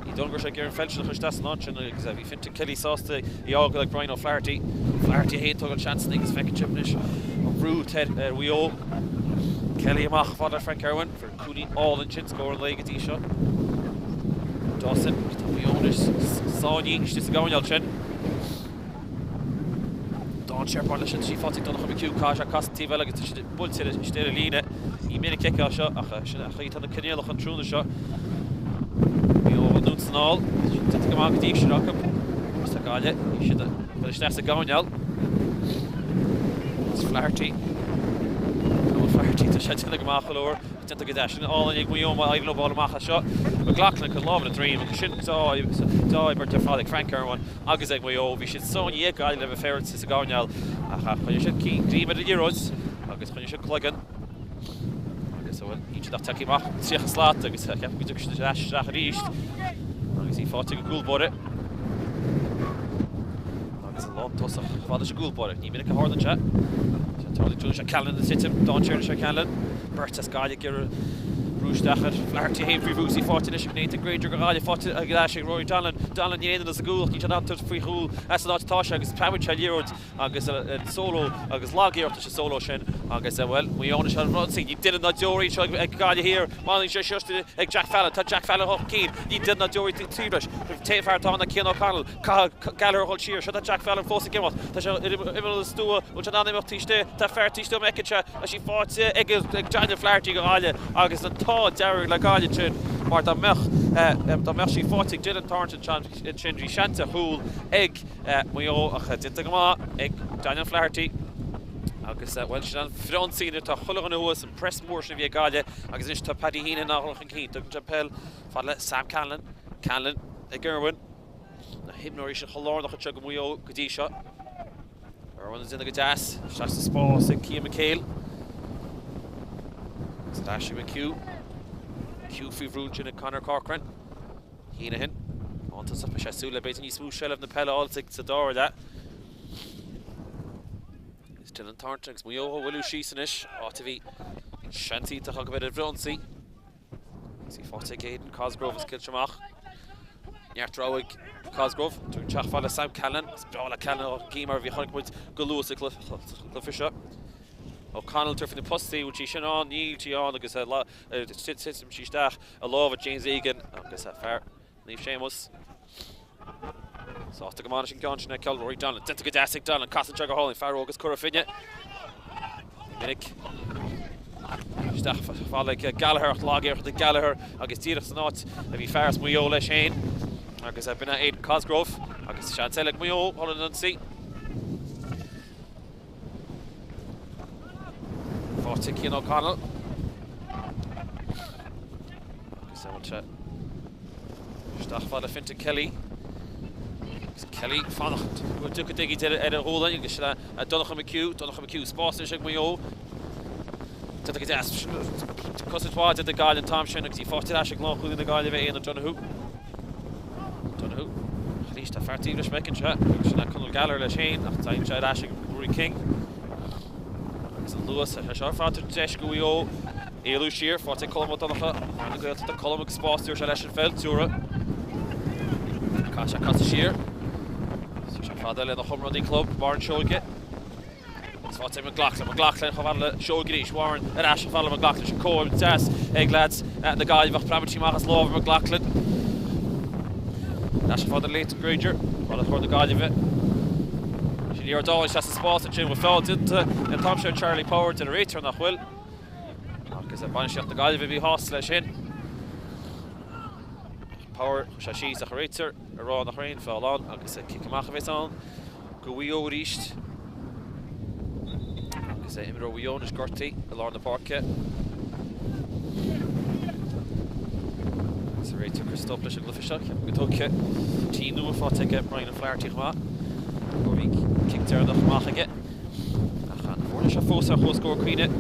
Ní dóigh liom go raibh sé ag iarraidh an pheil sin a chur isteach san áit sin agus bhí Fintan Kelly sásta í a fhágáil ag Brian O'Flaherty. Flaherty é féin ag tógáil seansanna agus feiceann sibh anois an brú ar Mhaigh Eo. Kelly amach fad le Frank Irwin. Cúilín álainn sin, scór an lae go dtí seo. Dawson, tá Maigh Eo anois sáinnithe istigh sa gcoirnéal sin. Dainséar ag baint leis an trí faighte ag Donncha McHugh, caithfidh sé casadh an taobh eile agus tá siad buailte istigh ar an líne. Ní minic a fheicfeá seo ach sin an chaoi atá na coinníollacha an tráthnóna seo. Maigh Eo anonn is anall, déanta go maith go dtí sin acu. Agus tá Gaillimh, bhí siad ag dul isteach sa gcoirnéal. Is Flaherty. Tá Flaherty, tá sé déanta go maith chuile uair. Déanta go deas. Sin álainn ag Maigh Eo má éiríonn leo ball amach as seo. McLaughlin ag cur lámh ina droim agus sin dea-imirt ar fad ag Frank Irwin agus ag Maigh Eo. Bhí siad sáinnithe ag Gaillimh le bheith féaráilte sa gcoirnéal ach choinnigh siad greim ar an liathróid agus choinnigh siad cloigeann agus bhuel, níl siad ach tagtha amach 30 slat agus ceapaim go dtiocfaidh siad ar ais isteach arís agus í faighte ag an gcúl báire. Agus an lántosach chomh fada leis an gcúl báire. Ní minic a tharlaíonn sé. Tarlaíonn sé Callanan ag titim, dainséar anois ar Callanan. Beirt as Gaillimh ag iarraidh. Brú isteach ar Flaherty féin faoi bhrú is í faighte anois ag Nathan Grainger do Ghaillimh. Faighte ar ais ag Rory Donnellan. Donnellan ní aon sa gcúl ach níl sé in ann tabhairt faoi chúl as an áit atá sé agus preabann sé an liathróid agus an solo agus lag-iarracht leis an solo sin agus, bhuel, Maigh Eo anois ar an ionsaí. Níl duine ná deoraí anseo ag Gaillimh Thiar. Maraíonn sé seo ag Jack Fallon. Tá Jack Fallon chun cinn. Níl duine ná deoraí taobh leis. An t-aon fear atá ann ná Cian O'Connell. Caithfidh Gallagher a dhul siar. Seo tá Jack Fallon fós ag imeacht. Tá sé ar imeall an stua. Bhfuil sé in ann imeacht taobh istigh? Tá fear taobh istigh an bhfeiceann sé? Tá sí faighte ag Daniel Flaherty do Ghaillimh agus an t-ádh dearg le Gaillimh ansin mar dá mbeadh dá mbeadh sí faighte ag Dylan Thornton ansin bhí seans ar chúl ag Maigh Eo ach déanta go maith ag Daniel Flaherty agus bhuel sin an frithionsaí nuair atá chuile dhuine thuas, an press mór sin a bhí ag Gaillimh agus anois tá Paddy Heenan á dhul chun cinn. Tugann sé an peil fad le Sam Callinan. Callinan ag Irwin. Na himreoirí sin chomh lárnach anseo do Mhaigh Eo go dtí seo. Irwin ag déanamh go deas, isteach sa spás ag Cian McHale. Agus ar ais ag McHugh. McHugh faoi bhrú ansin ag Conor Corcoran. Heenahan. Lántosaí, beidh sé ag súil le b'fhéidir níos mó seilbh na peile a fháil sa dara leath. Is Dylan Thornton agus Maigh Eo á mhoilliú síos anois, áit a bhí seans iontach acu ar an bhfrithionsaí. Is í faighte ag Aidan Cosgrove is caite amach. Neart rogha ag Cosgrove. Tugann sé fad le Sam Callinan. Is breá le Callinan chun cinn mar a bhí chonaic muid go luath sa chluiche seo. O'Connell tabhairt faoi na postaí, bhfuil sí sin ann? Níl sí ann agus titeann sí isteach i lámha James Egan agus fear Naomh Séamus. Sásta go maith leis an gceann sin a fheiceáil. Rory Donnellan. Déanta go deas ag Donnellan. Casann sé go hálainn. Fear óg as Cora Finne. Minic. Isteach fad le Gallagher ach lag-iarracht ag Gallagher agus díreach san áit a bhí fear as Maigh Eo leis féin. Agus b'in é Aidan Cosgrove. Agus seans eile ag Maigh Eo dhul ar an ionsaí. Faighte Cian O'Connell. Agus an bhfuil sé isteach fad le Fintan Kelly. Agus Kelly fanacht go dtiocfaidh éicint ar a ghualainn agus sin é Donncha McHugh. Donncha McHugh spás anois ag Maigh Eo. Déanta go deas. Cosaint mhaith déanta ag Gaillimh an t-am sin agus í faighte ar ais ag lánchúlaí na Gaillimhe, Éanna Donoghue. Donoghue. Arís tá fear taobh leis an bhfeiceann sé agus sin é Conal Gallagher leis féin ach téann sé ar ais ag Ruairí King. Agus an luas ar seo ar fad tabhairt deis do Mhaigh Eo éalú siar, faighte ag Colm Ó Donnchadha, fear na Gaeltachta, Colm agus spás tabharfaidh sé leis an pheil, tabharfaidh. Caithfidh sé casadh siar. Sé fada lena chomrádaí club, Warren Seoige. Is faighte ag McLaughlin, McLaughlin chomh fada le Seoige arís, Warren ar ais chomh fada le McLaughlin, sin comhoibriú deas ag leaids na Gaillimhe ach preabann sí amach as lámha McLaughlin. Ar ais chomh fada le Leighton Grainger, bailitheoir na Gaillimhe. Sin liathróid álainn isteach sa spás ansin, bhfuil feall déanta an t-am seo ar Charlie Power, deir an réiteoir nach bhfuil. Agus bainistíocht na Gaillimhe míshásta leis sin. Power, chuir sé síos ach an réiteoir ag rá nach raibh aon feall ann agus cic amach a bheas ann. Do Mhaigh Eo arís. Agus é imreoir Mhaigh Eo anois gortaithe i lár na páirce. Agus an réiteoir ag cur stop leis an gcluiche seo. Ceapaim go dtógfaidh tee nua faighte aige Brian O'Flaherty chomh maith. Ó bhí cic deireanach amach aige. Ach an foirne seo fós ar comhscór cuimhnigh.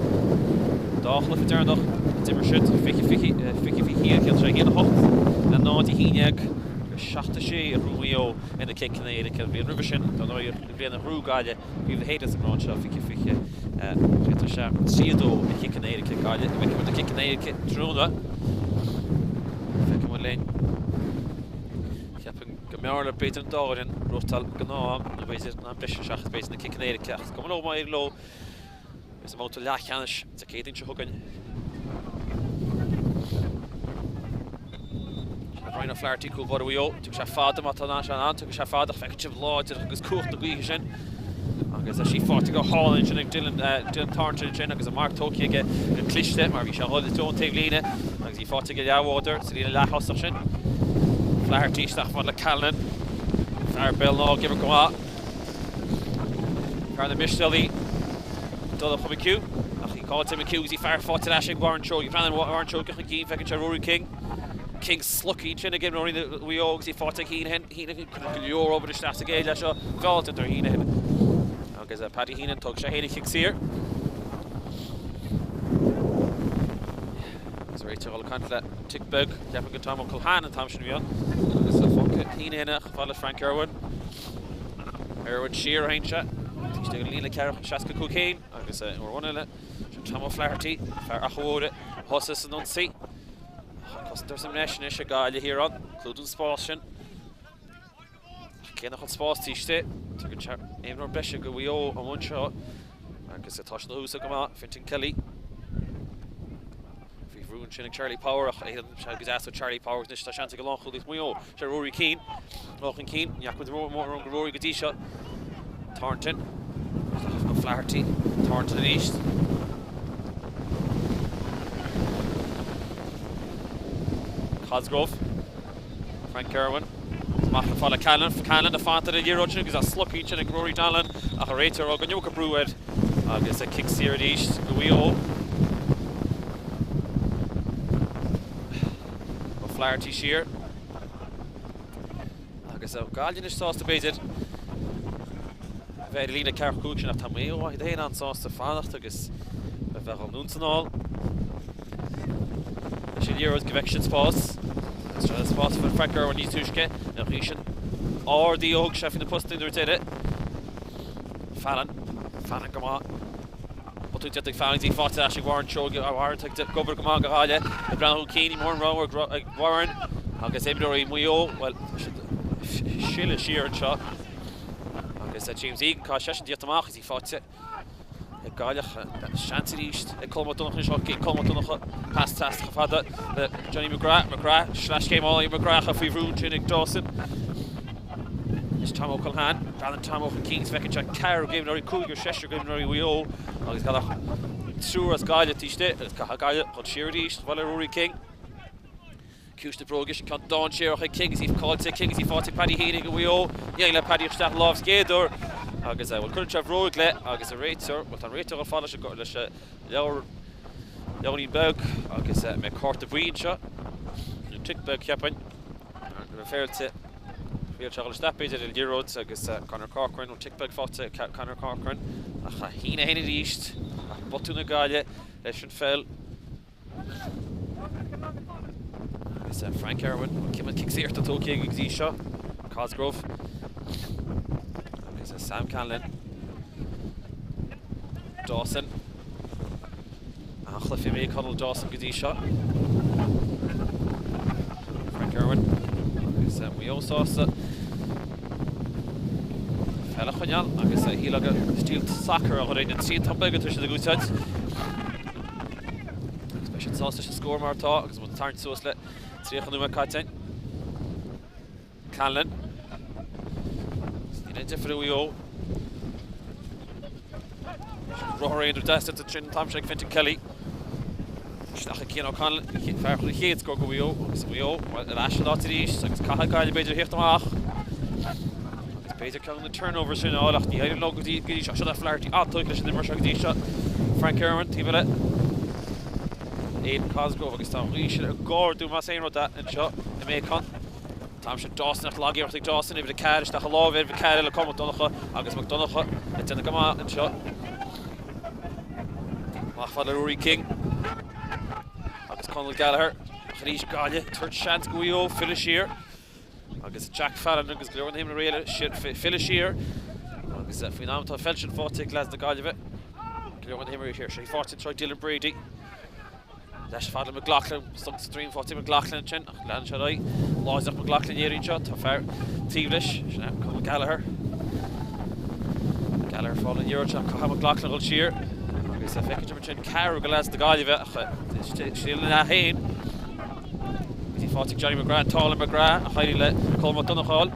Dá chluiche deireanach a d'imir siad, 20, 20, 20, 21, 1, 8 le 0, 11 agus 7, 6 a ghnóthaigh Maigh Eo. ar na ciceanna éirice an bhliain roimhe sin, dar ndóigh, an bhliain a ghnóthaigh Gaillimh Craobh na hÉireann sa ngrád seo, 20, 20, chríochnaigh sé 3, 2 ar chiceanna éirice Gaillimh. An bhfeicfidh muid na ciceanna éirice tráthnóna? Feicfidh muid linn. Cheapfainn go mb'fhearr le b'fhéidir an dá fhoireann gnóthachtáil gnáth-am nó b'fhéidir an am breise seachas b'fhéidir na ciceanna éirice ach is cuma leo má éiríonn leo. Is i mbabhta leathcheannais Dé Céadaoin seo chugainn. Brian O'Flaherty, cúl báire Mhaigh Eo. Tiocfaidh sé fada má tá sé in ann, tiocfaidh sé fada ach feicfidh sibh láidreacht agus cumhacht na gaoithe sin. Agus tá sí faighte go hálainn ansin ag Dylan, Dylan Thornton ansin agus an marc tógtha aige go cliste mar bhí sé ag dul i dtreo an taobh líne agus í faighte aige leathbhádóir sa líne leath-thosach sin. Flaherty isteach fad le Callinan. Fear Béal an Átha ag imirt go maith. Fear na Mistéalaí Donncha McHugh ach í caillte ag McHugh agus í fear faighte ar ais ag Warren Seoige. Breathnaíonn Warren Seoige chun cinn, feiceann sé Rory King. King slogtha ansin ag imreoirí Mhaigh Eo agus í faighte ag Heenahan. Heenahan cuireann go leor obair isteach sa gcéad leath seo. Feall déanta ar Heenahan agus Paddy Heenahan tógfaidh sé féin an chic saor. Agus an réiteoir ag dul ag caint le tic beag, ceapaim gur Tom Culhane an t-am sin a bhí ann. Agus fágtha Heenahan chomh fada le Frank Irwin. Irwin siar a théann sé. Taobh istigh den líne ceathracha 65 céim agus uair amháin eile sin Tom O'Flaherty, fear Achadh Mhóire, thosaigh san ionsaí. Cosantóir sa mbreis anois ag Gaillimh thiar ann. Clúdú an spás sin. Cé nach bhfuil spás taobh istigh, tugann sé imreoir breise go Mhaigh Eo amuigh anseo agus tá siad á úsáid go maith, Fintan Kelly. Faoi bhrú ansin ag Charlie Power ach éalaíonn sé go deas ó Charlie Power anois tá seans ag lánchúlaí Mhaigh Eo. Sé Rory Keane dul chun cinn, ní fhaca muid mórán de Rory go dtí seo. Thornton, go Flaherty, Thornton arís. Cosgrove. Frank Irwin amach chomh fada le Callanan. Callanan ag fanacht ar an liathróid sin agus á slogtha ansin ag Rory Donnellan ach an réiteoir ag rá an iomarca brú air agus cic saor arís go Mhaigh Eo. O'Flaherty siar agus Gaillimh anois sásta b'fhéidir a bheith ar an líne ceathracha 5 sin ach tá Maigh Eo iad féin an-sásta fanacht agus a bheith anonn is anall. Leis an liathróid go bhfeicfidh siad spás. Seo an spás a fuair Frank Irwin níos túisce. An chaoi sin ard í a thug sé faoi na postaí nuair deireadh. Fallon. Fallon go maith. Botún déanta ag Fallon í faighte ar ais ag Warren Seoige. Warren ag obair go maith go Gaillimh. Ag breathnú chun cinn. Ní mór an rogha ag Warren agus imreoirí Mhaigh Eo. Bhuel, tá siad ag sileadh siar anseo. Agus James Egan, caithfidh seisean tíocht amach is í faighte. Ag Gaillimh, seans arís ag Colm Mac Donncha anseo, Colm Mac Donncha, pas trasna chomh fada le Johnny McGrath, McGrath, sleaschéim álainn McGrath faoi bhrú ansin ag Dawson. Anois Tom Ó Culhane, breathnaíonn Tom chun cinn is feiceann sé ceathrar d'imreoirí, cúigear, seisear d'imreoirí Mhaigh Eo agus gan ach triúr as Gaillimh taobh istigh agus caithfidh Gaillimh dul siar arís, bhuel ar Rory King. Ciumhais na bróige sin ceann dainséarach ag King is í caillte ag King is í faighte ag Paddy Heaney ag Mhaigh Eo. Ní éiríonn le Paddy ach isteach lámh sa gcéad uair agus bhuel cuireann sé a bhróig le agus a réiteoir, bhuel tá an réiteoir chomh fada leis an leis an leabhar leabhairín beag agus an mbeidh cárta buí anseo nó tic beag cheapfainn go raibh féilte féilte a dhul isteach b'fhéidir ar liathróid agus Conor Corcoran nó tic beag faighte ag Conor Corcoran ach 1-1 arís ach botún ag Gaillimh leis an pheil. Agus Frank Irwin, an cuma cic saor atá tógtha aige go dtí seo. Cosgrove. Agus Sam Conlon. Dawson. An-chluiche imeartha ag Conall Dawson go dtí seo. Frank Irwin. Agus Maigh Eo sásta. Peil a choinneáil agus shílfeá gur stíl sacair a chuir na triantán beag atá siad ag úsáid. Agus beidh siad sásta leis an scór mar atá agus muid ag tarraingt suas le 30 nóiméad caite. Conlon. Níl aon difear Mhaigh Eo. Rothar aonair deas ansin an t-am sin ag Fintan Kelly. Isteach ag Cian O'Connell, fear chun an chéad scór go Mhaigh Eo agus Maigh Eo ar ais san áit arís agus caithfidh Gaillimh b'fhéidir a theacht amach. Agus b'fhéidir ceann de na turnovers sin a fháil ach ní éiríonn leo go dtí go dtí seo. Seo Flaherty an-tógtha leis an imreoir seo go dtí seo. Frank Irwin taobh eile. Aidan Cosgrove agus tá an ghaoth sin ag ardú más aon rud é anseo i Macon. An t-am sin Dawson ach lagiarracht ag Dawson, uimhir 4 isteach i lámh uimhir 4 eile Colm Mac Donncha agus Mac Donncha ag déanamh go maith anseo. Amach fad le Rory King agus Conal Gallagher ach arís Gaillimh tabhairt seans go Mhaigh Eo filleadh siar agus Jack Fallon agus go leor na himreoirí eile filleadh siar agus faoin am atá an pheil sin faighte ag leaids na Gaillimhe go leor na himreoirí siar. Seo í faighte anseo ag Dylan Brady. Leis fad le McLaughlin, stonk sa droim faighte ag McLaughlin ansin ach leanann sé ar aghaidh. Láithreach McLaughlin iarraidh anseo, tá fear taobh leis, sin é Conal Gallagher. Gallagher fáil an liathróid seo, caithfidh McLaughlin dul siar agus feicfidh sibh ansin ceathrú de leaids na Gaillimhe ach síl an leath féin. Bhí faighte ag Johnny McGrath, an t-ádh le McGrath ach éirigh le Colm Mac Donncha a fháil.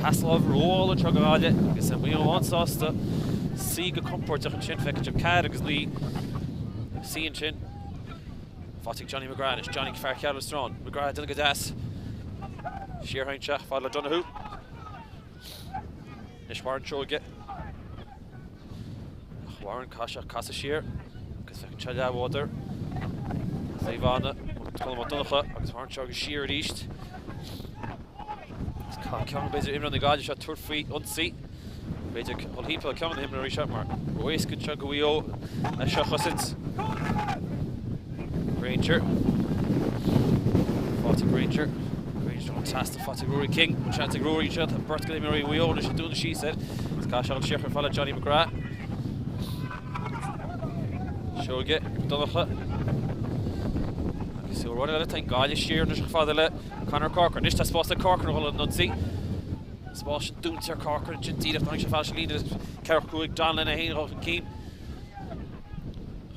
Pas láimhe rómhall anseo go Gaillimh agus Maigh Eo an-sásta suí go compordach ansin. Feicfidh sibh 4 agus 9 ag suí ansin. Faighte ag Johnny McGrath anois. Johnny fear Cheathrú Srón. McGrath déanamh go deas. Siar anseo fad le Donoghue. Anois Warren Seoige. Ach Warren caithfidh sé casadh siar agus feiceann sé leathbhádóir. Naomh Anna, Colm Mac Donncha agus Warren Seoige siar arís. Agus caithfidh ceann b'fhéidir imreoir na Gaillimhe seo tabhairt faoi ionsaí. B'fhéidir dul thimpeall ceann de na himreoirí seo mar ró-éasca anseo go Mhaigh Eo é seo a chosaint. Grainger. Faighte Grainger. Grainger an trasna faighte Rory King. An seans ag Rory anseo. Tá beirt de imreoirí Mhaigh Eo anois ag dúnadh síos air. Is caithfidh sé dul siar chomh fada le Johnny McGrath. Seoige, Donncha. Agus uair eile tá an Ghaillimh siar anois chomh fada le Conor Corcoran. Anois tá spás ag Corcoran a dhul ar an ionsaí. An spás sin dúnta ar Corcoran ansin díreach tháinig sé fad leis an líne 4 5 Donnellan é féin a dhul chun cinn.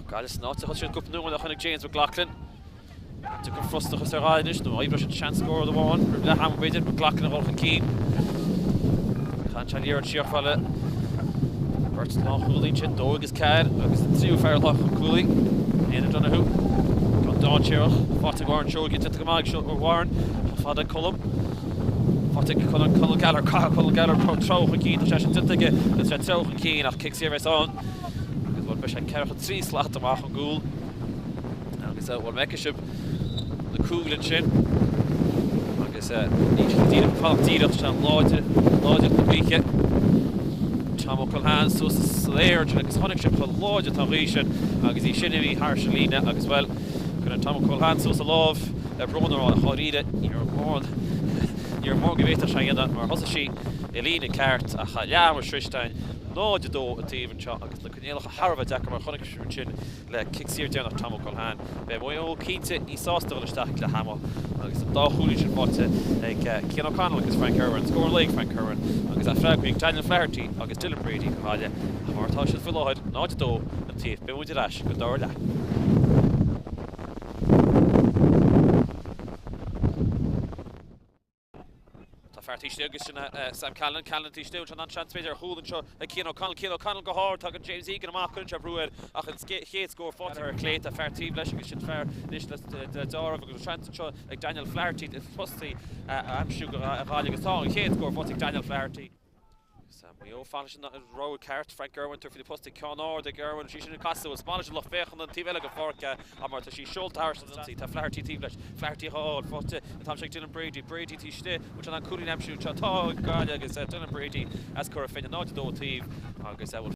Gaillimh san áit a thosaigh siad cúpla nóiméad ó shin ag James McLaughlin. Tiocfaidh an frustrachas ar Ghaillimh anois, nó oibreoidh siad seans scór amháin roimh leath ama b'fhéidir, McLaughlin a dhul chun cinn. Caitheann sé an liathróid siar chomh fada le beirt lánchúlaí ansin, 2 agus 4, agus an tríú fear atá chun cúlaí, Éanna Donoghue. Ceann dainséarach faighte ag Warren Seoige, déanta go maith ag Warren, chomh fada ag Colm. Faighte ag Conal Gallagher, caithfidh Conal Gallagher treabhadh chun cinn, tá sé sin déanta aige, agus sé treabhadh chun cinn ach cic saor a bheas ann. Agus bhuel, beidh sé 4 3 slat amach ón gcúl. Agus bhuel, an bhfeicfidh sibh na cúil ansin agus níl siad díreach ag fanacht díreach, sin láidir, láidreacht na gaoithe. Tom O'Callaghan suas san aer ansin agus chonaic sibh chomh láidir atá an ghaoth sin agus í sin imithe thar an líne agus bhuel, cuireann Tom O'Callaghan suas a lámh le brón a rá ach dháiríre ní raibh mórán, ní raibh mórán go bhféadfadh sé a dhéanamh mar thosaigh sí i líne ceart ach leath ama sroichte againn, 0-2 an taobh anseo agus na coinníollacha thar a bheith deacair mar chonaic sibh ansin le cic saor deireanach Tom O'Callaghan. Beidh Maigh Eo cinnte níos sásta dul isteach ag leath ama agus an dá chúilín sin faighte ag Cian O'Connell agus Frank Irwin. Scór an lae ag Frank Irwin agus freagraí ag Daniel Flaherty agus Dylan Brady do Ghaillimh. Ach mar atá siad faoi láthair, 0-2 an taobh. Beidh muid ar ais don dara leath. Tá fear taobh istigh agus sin Sam Callinan. Callinan taobh istigh anseo, an-seans b'fhéidir ar chúl anseo ag Cian O'Connell. Cian O'Connell go hard, tagann James Egan amach, cuireann sé brú air ach an chéad scór faighte ar clé. Tá fear taobh leis agus sin fear anois le deáramh agus seans anseo ag Daniel Flaherty postaí a aimsiú do Ghaillimh agus tá an chéad scór faighte ag Daniel Flaherty. Maigh Eo fanacht leis an rogha ceart, Frank Irwin tabhairt faoi na postaí, ceann ard ag Irwin, sí sin ag casadh, is maith leis an lucht féachana an taobh eile den pháirc ach mar tá sí seolta thairis an ionsaí, tá Flaherty taobh leis, Flaherty á fháil, faighte an t-am seo ag Dylan Brady, Brady taobh istigh, bhfuil sé in ann cúilín a aimsiú anseo, tá ag Gaillimh agus Dylan Brady as Cora Finne, 0-2 taobh agus bhfuil.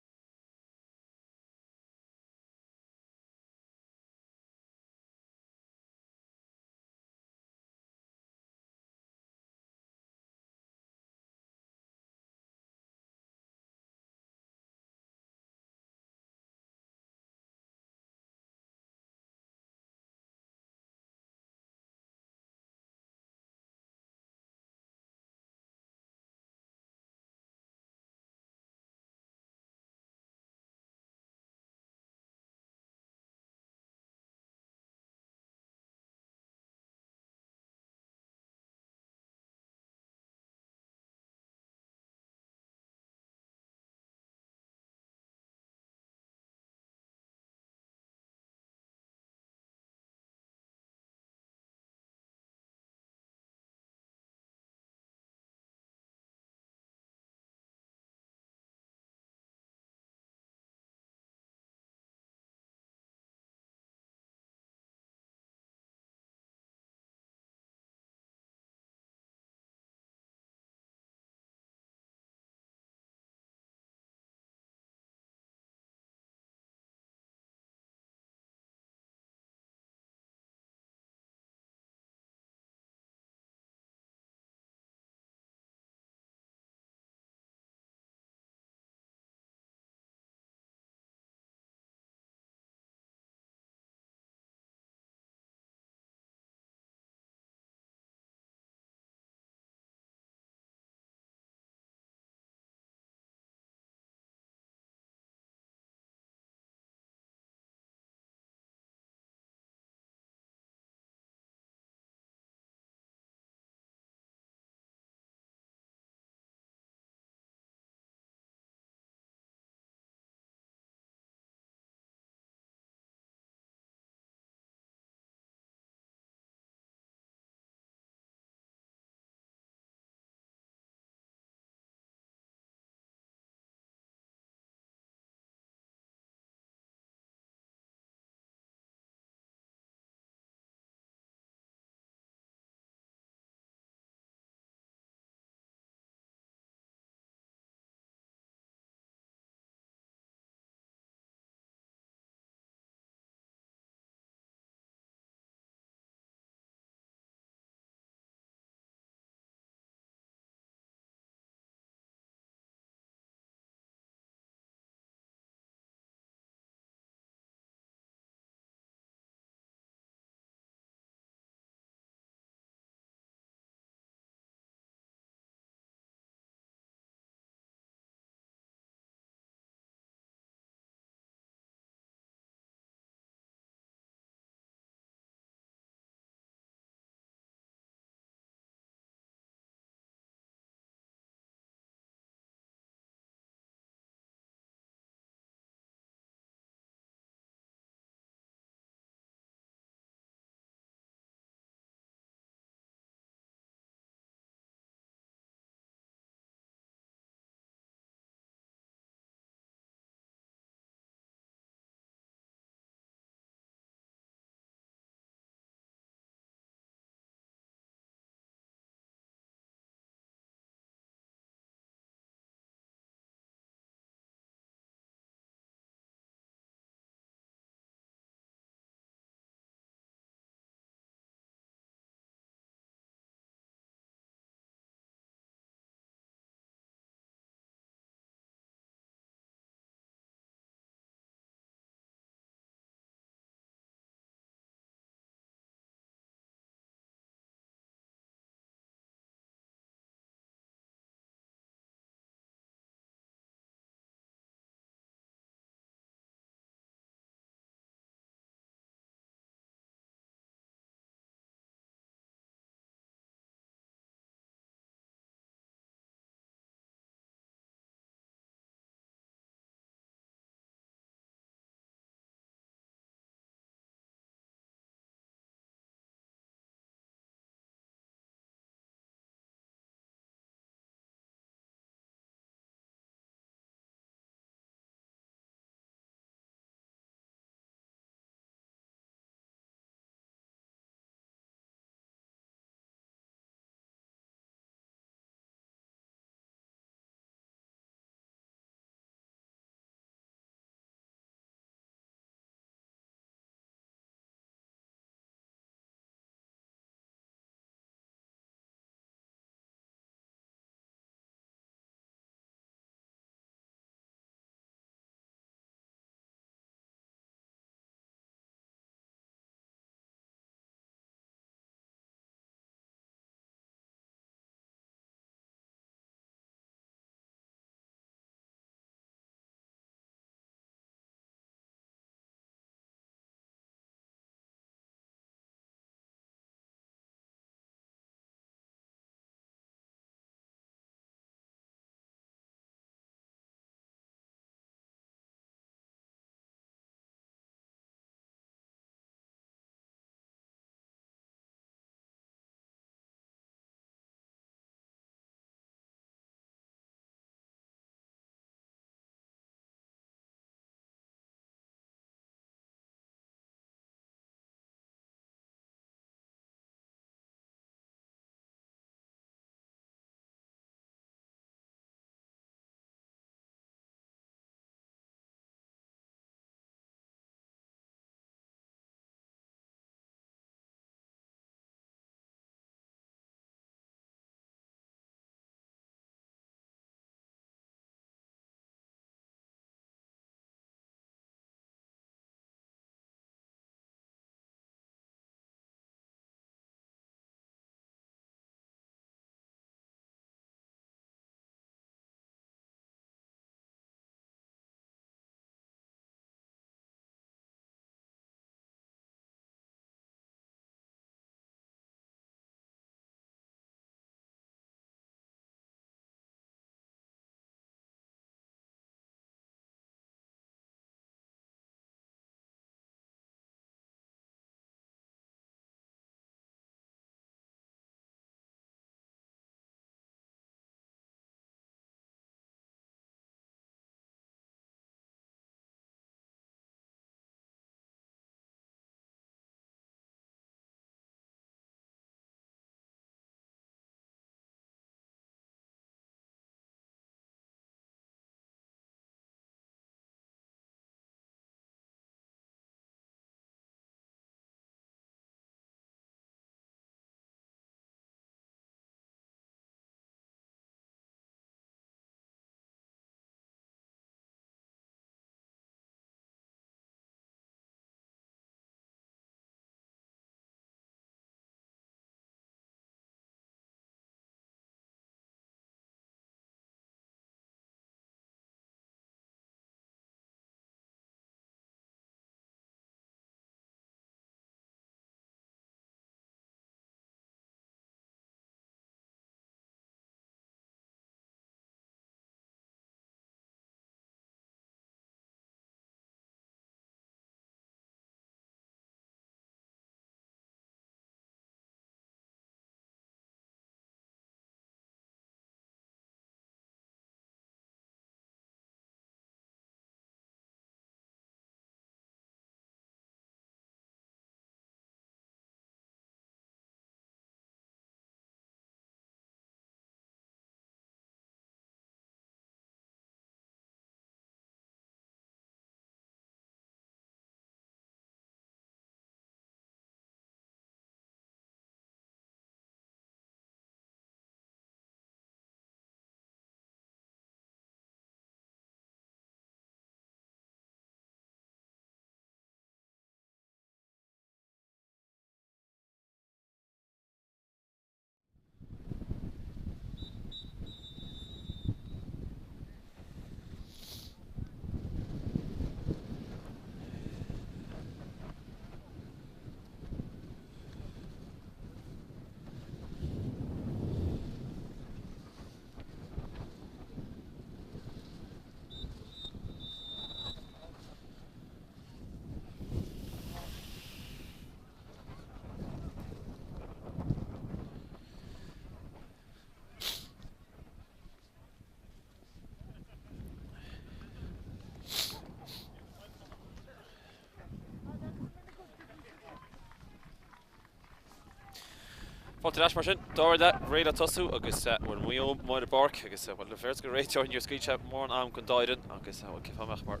Fáilte ar ais mar sin, dara leath réidh le tosú agus bhuel Maigh Eo amuigh ar an bpáirc agus bhuel le bheith don réiteoir níor scaoil sé mórán am don dá fhoireann agus bhuel cén fáth a mbeadh mar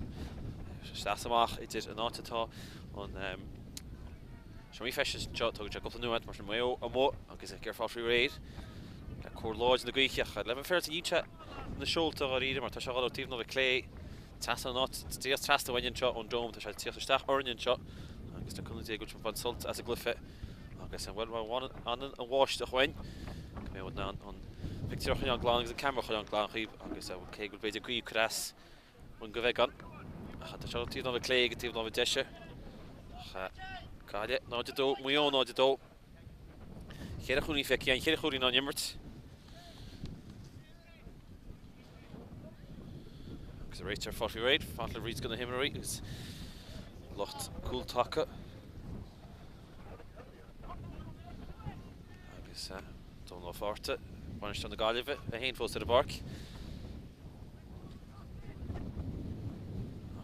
isteach is amach idir an áit atá an seomra feistis anseo tógann sé cúpla nóiméad mar sin Maigh Eo amuigh agus ag iarraidh fáil faoi réir le cóir láidir na gaoithe ach le bheith féaráilte níl sé na seolta dháiríre mar tá sé ag dul ó taobh na láimhe clé Trasna an áit, díreach trasna uainn anseo ón Dome, tá sé ag tíocht isteach orainn anseo agus le cúnamh Dé go bhfuil muid ag baint sult as an gcluiche agus bhuel má fhanann an bháisteach uainn go mbeidh muid in ann an pictiúr a choinneáil glan agus an ceamara a choinneáil glan dhaoibh agus cé go bhfuil b'fhéidir gaoth ag cur as uainn go bheagán ach tá sé ó taobh na láimhe clé go taobh na láimhe deise ach Gaillimh 0-2, Maigh Eo 0-2. Cheithre chúilín feicthe againn, cheithre chúilín á n-imirt. Agus an réiteoir fáil faoi réir, fanacht le roinnt de na himreoirí agus lucht cúltaca. Agus Dónal Ó Fátharta, bainisteoir na Gaillimhe, é féin fós ar an bpáirc.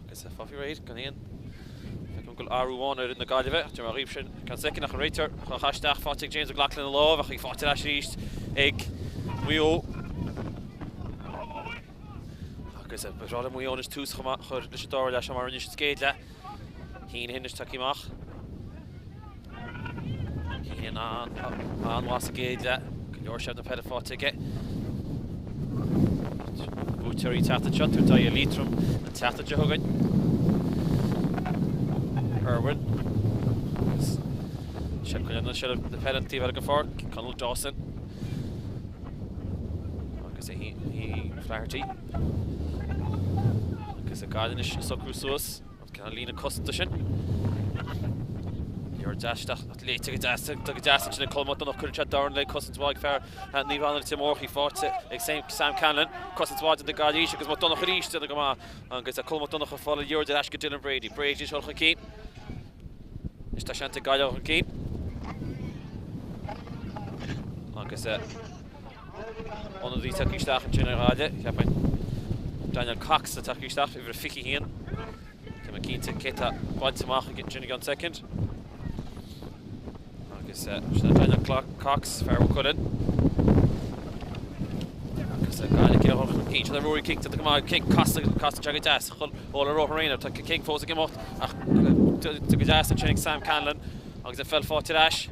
Agus é fáil faoi réir gan aon Feicim go bhfuil athrú amháin ar fhoireann na Gaillimhe. Deir mé dhaoibh sin ceann soicind ach an réiteoir chun a isteach faighte ag James McLaughlin lena lámh ach í faighte ar ais arís ag Maigh Eo. Agus ba bhreá le Maigh Eo anois tús chomh maith a chur leis an dara leath seo mar a rinne siad sa gcéad leath. Heneghan anois tagtha amach. Heneghan an-mhaith sa gcéad leath. Go leor seilbh na peile faighte aige. Buaiteoirí an tseachtain seo, tabhairt aghaidh ar Liatroim an tseachtain seo chugainn. Irwin. Agus coinneáil seilbh na peile an taobh eile den pháirc. Conall Dawson. Agus Flaherty. Agus Gaillimh anois ag socrú suas. An líne cosanta sin. Liathróid deas isteach léite go deas go deas ansin ag Colm Mac Donncha cuireann sé dorn le cosaint mhaith ag fear Naomh Anna Leitir Móir í faighte ag Sam Conlon. Cosaint mhaith déanta ag Gaillimh arís agus Mac Donncha arís déanta go maith agus Colm Mac Donncha ag fáil an liathróid ar ais go Dylan Brady. Brady ag dul chun cinn. Anois tá seans ag Gaillimh chun cinn. Agus ionadaí tagtha isteach ansin ar Ghaillimh, cheapfainn. Daniel Cox atá tagtha isteach, uimhir 21. Tá mé cinnte cé tá bainte amach ansin i gceann soicind. Agus sin é Daniel Cox, fear Mhaigh Cuilinn. Agus Gaillimh ag iarraidh chun cinn. Sin é Rory King, déanta go maith. King, casann sé go deas. Ó le Rohan Rayner. Tá King fós ag imeacht ach go deas ansin ag Sam Conlon. Agus an pheil faighte ar ais.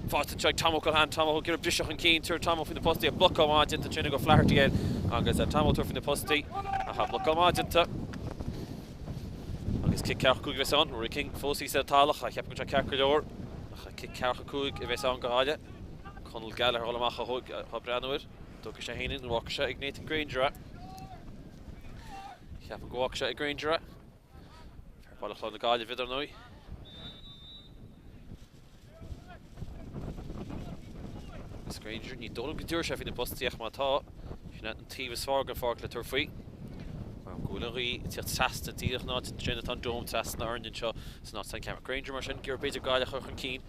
Faighte anseo ag Tom O'Callaghan. Tom ag iarraidh briseadh chun cinn. Tabharfaidh Tom faoi na postaí. Blocáil mhaith déanta ansin ag O'Flaherty air. Agus Tom ag tabhairt faoi na postaí. Ach blocáil mhaith déanta. Agus cic ceathracha 5 a bheas ann. Rory King fós thíos ar an talamh. Cheapfainn go bhfuil sé ceart go leor. Ach cic ceathracha 5 a bheas ann do Ghaillimh. Conall Gallagher ag dul amach á breathnú air. Dtógfaidh sé féin é nó fágfaidh sé ag Nathan Grainger é. Cheapfainn go bhfágfaidh sé ag Grainger é. Fear Bhaile Chláir na Gaillimhe, dar ndóigh. Agus Grainger, ní dóigh liom go dtabharfaidh sé faoi na postaí ach má tá, sin é an taobh is fearr den pháirc le tabhairt faoi. Mar go bhfuil an ghaoth ag tíocht trasna díreach an áit sin atá an Dome trasna orainn anseo san áit atá an ceamara. Grainger mar sin, ag iarraidh b'fhéidir Gaillimh a chur chun cinn.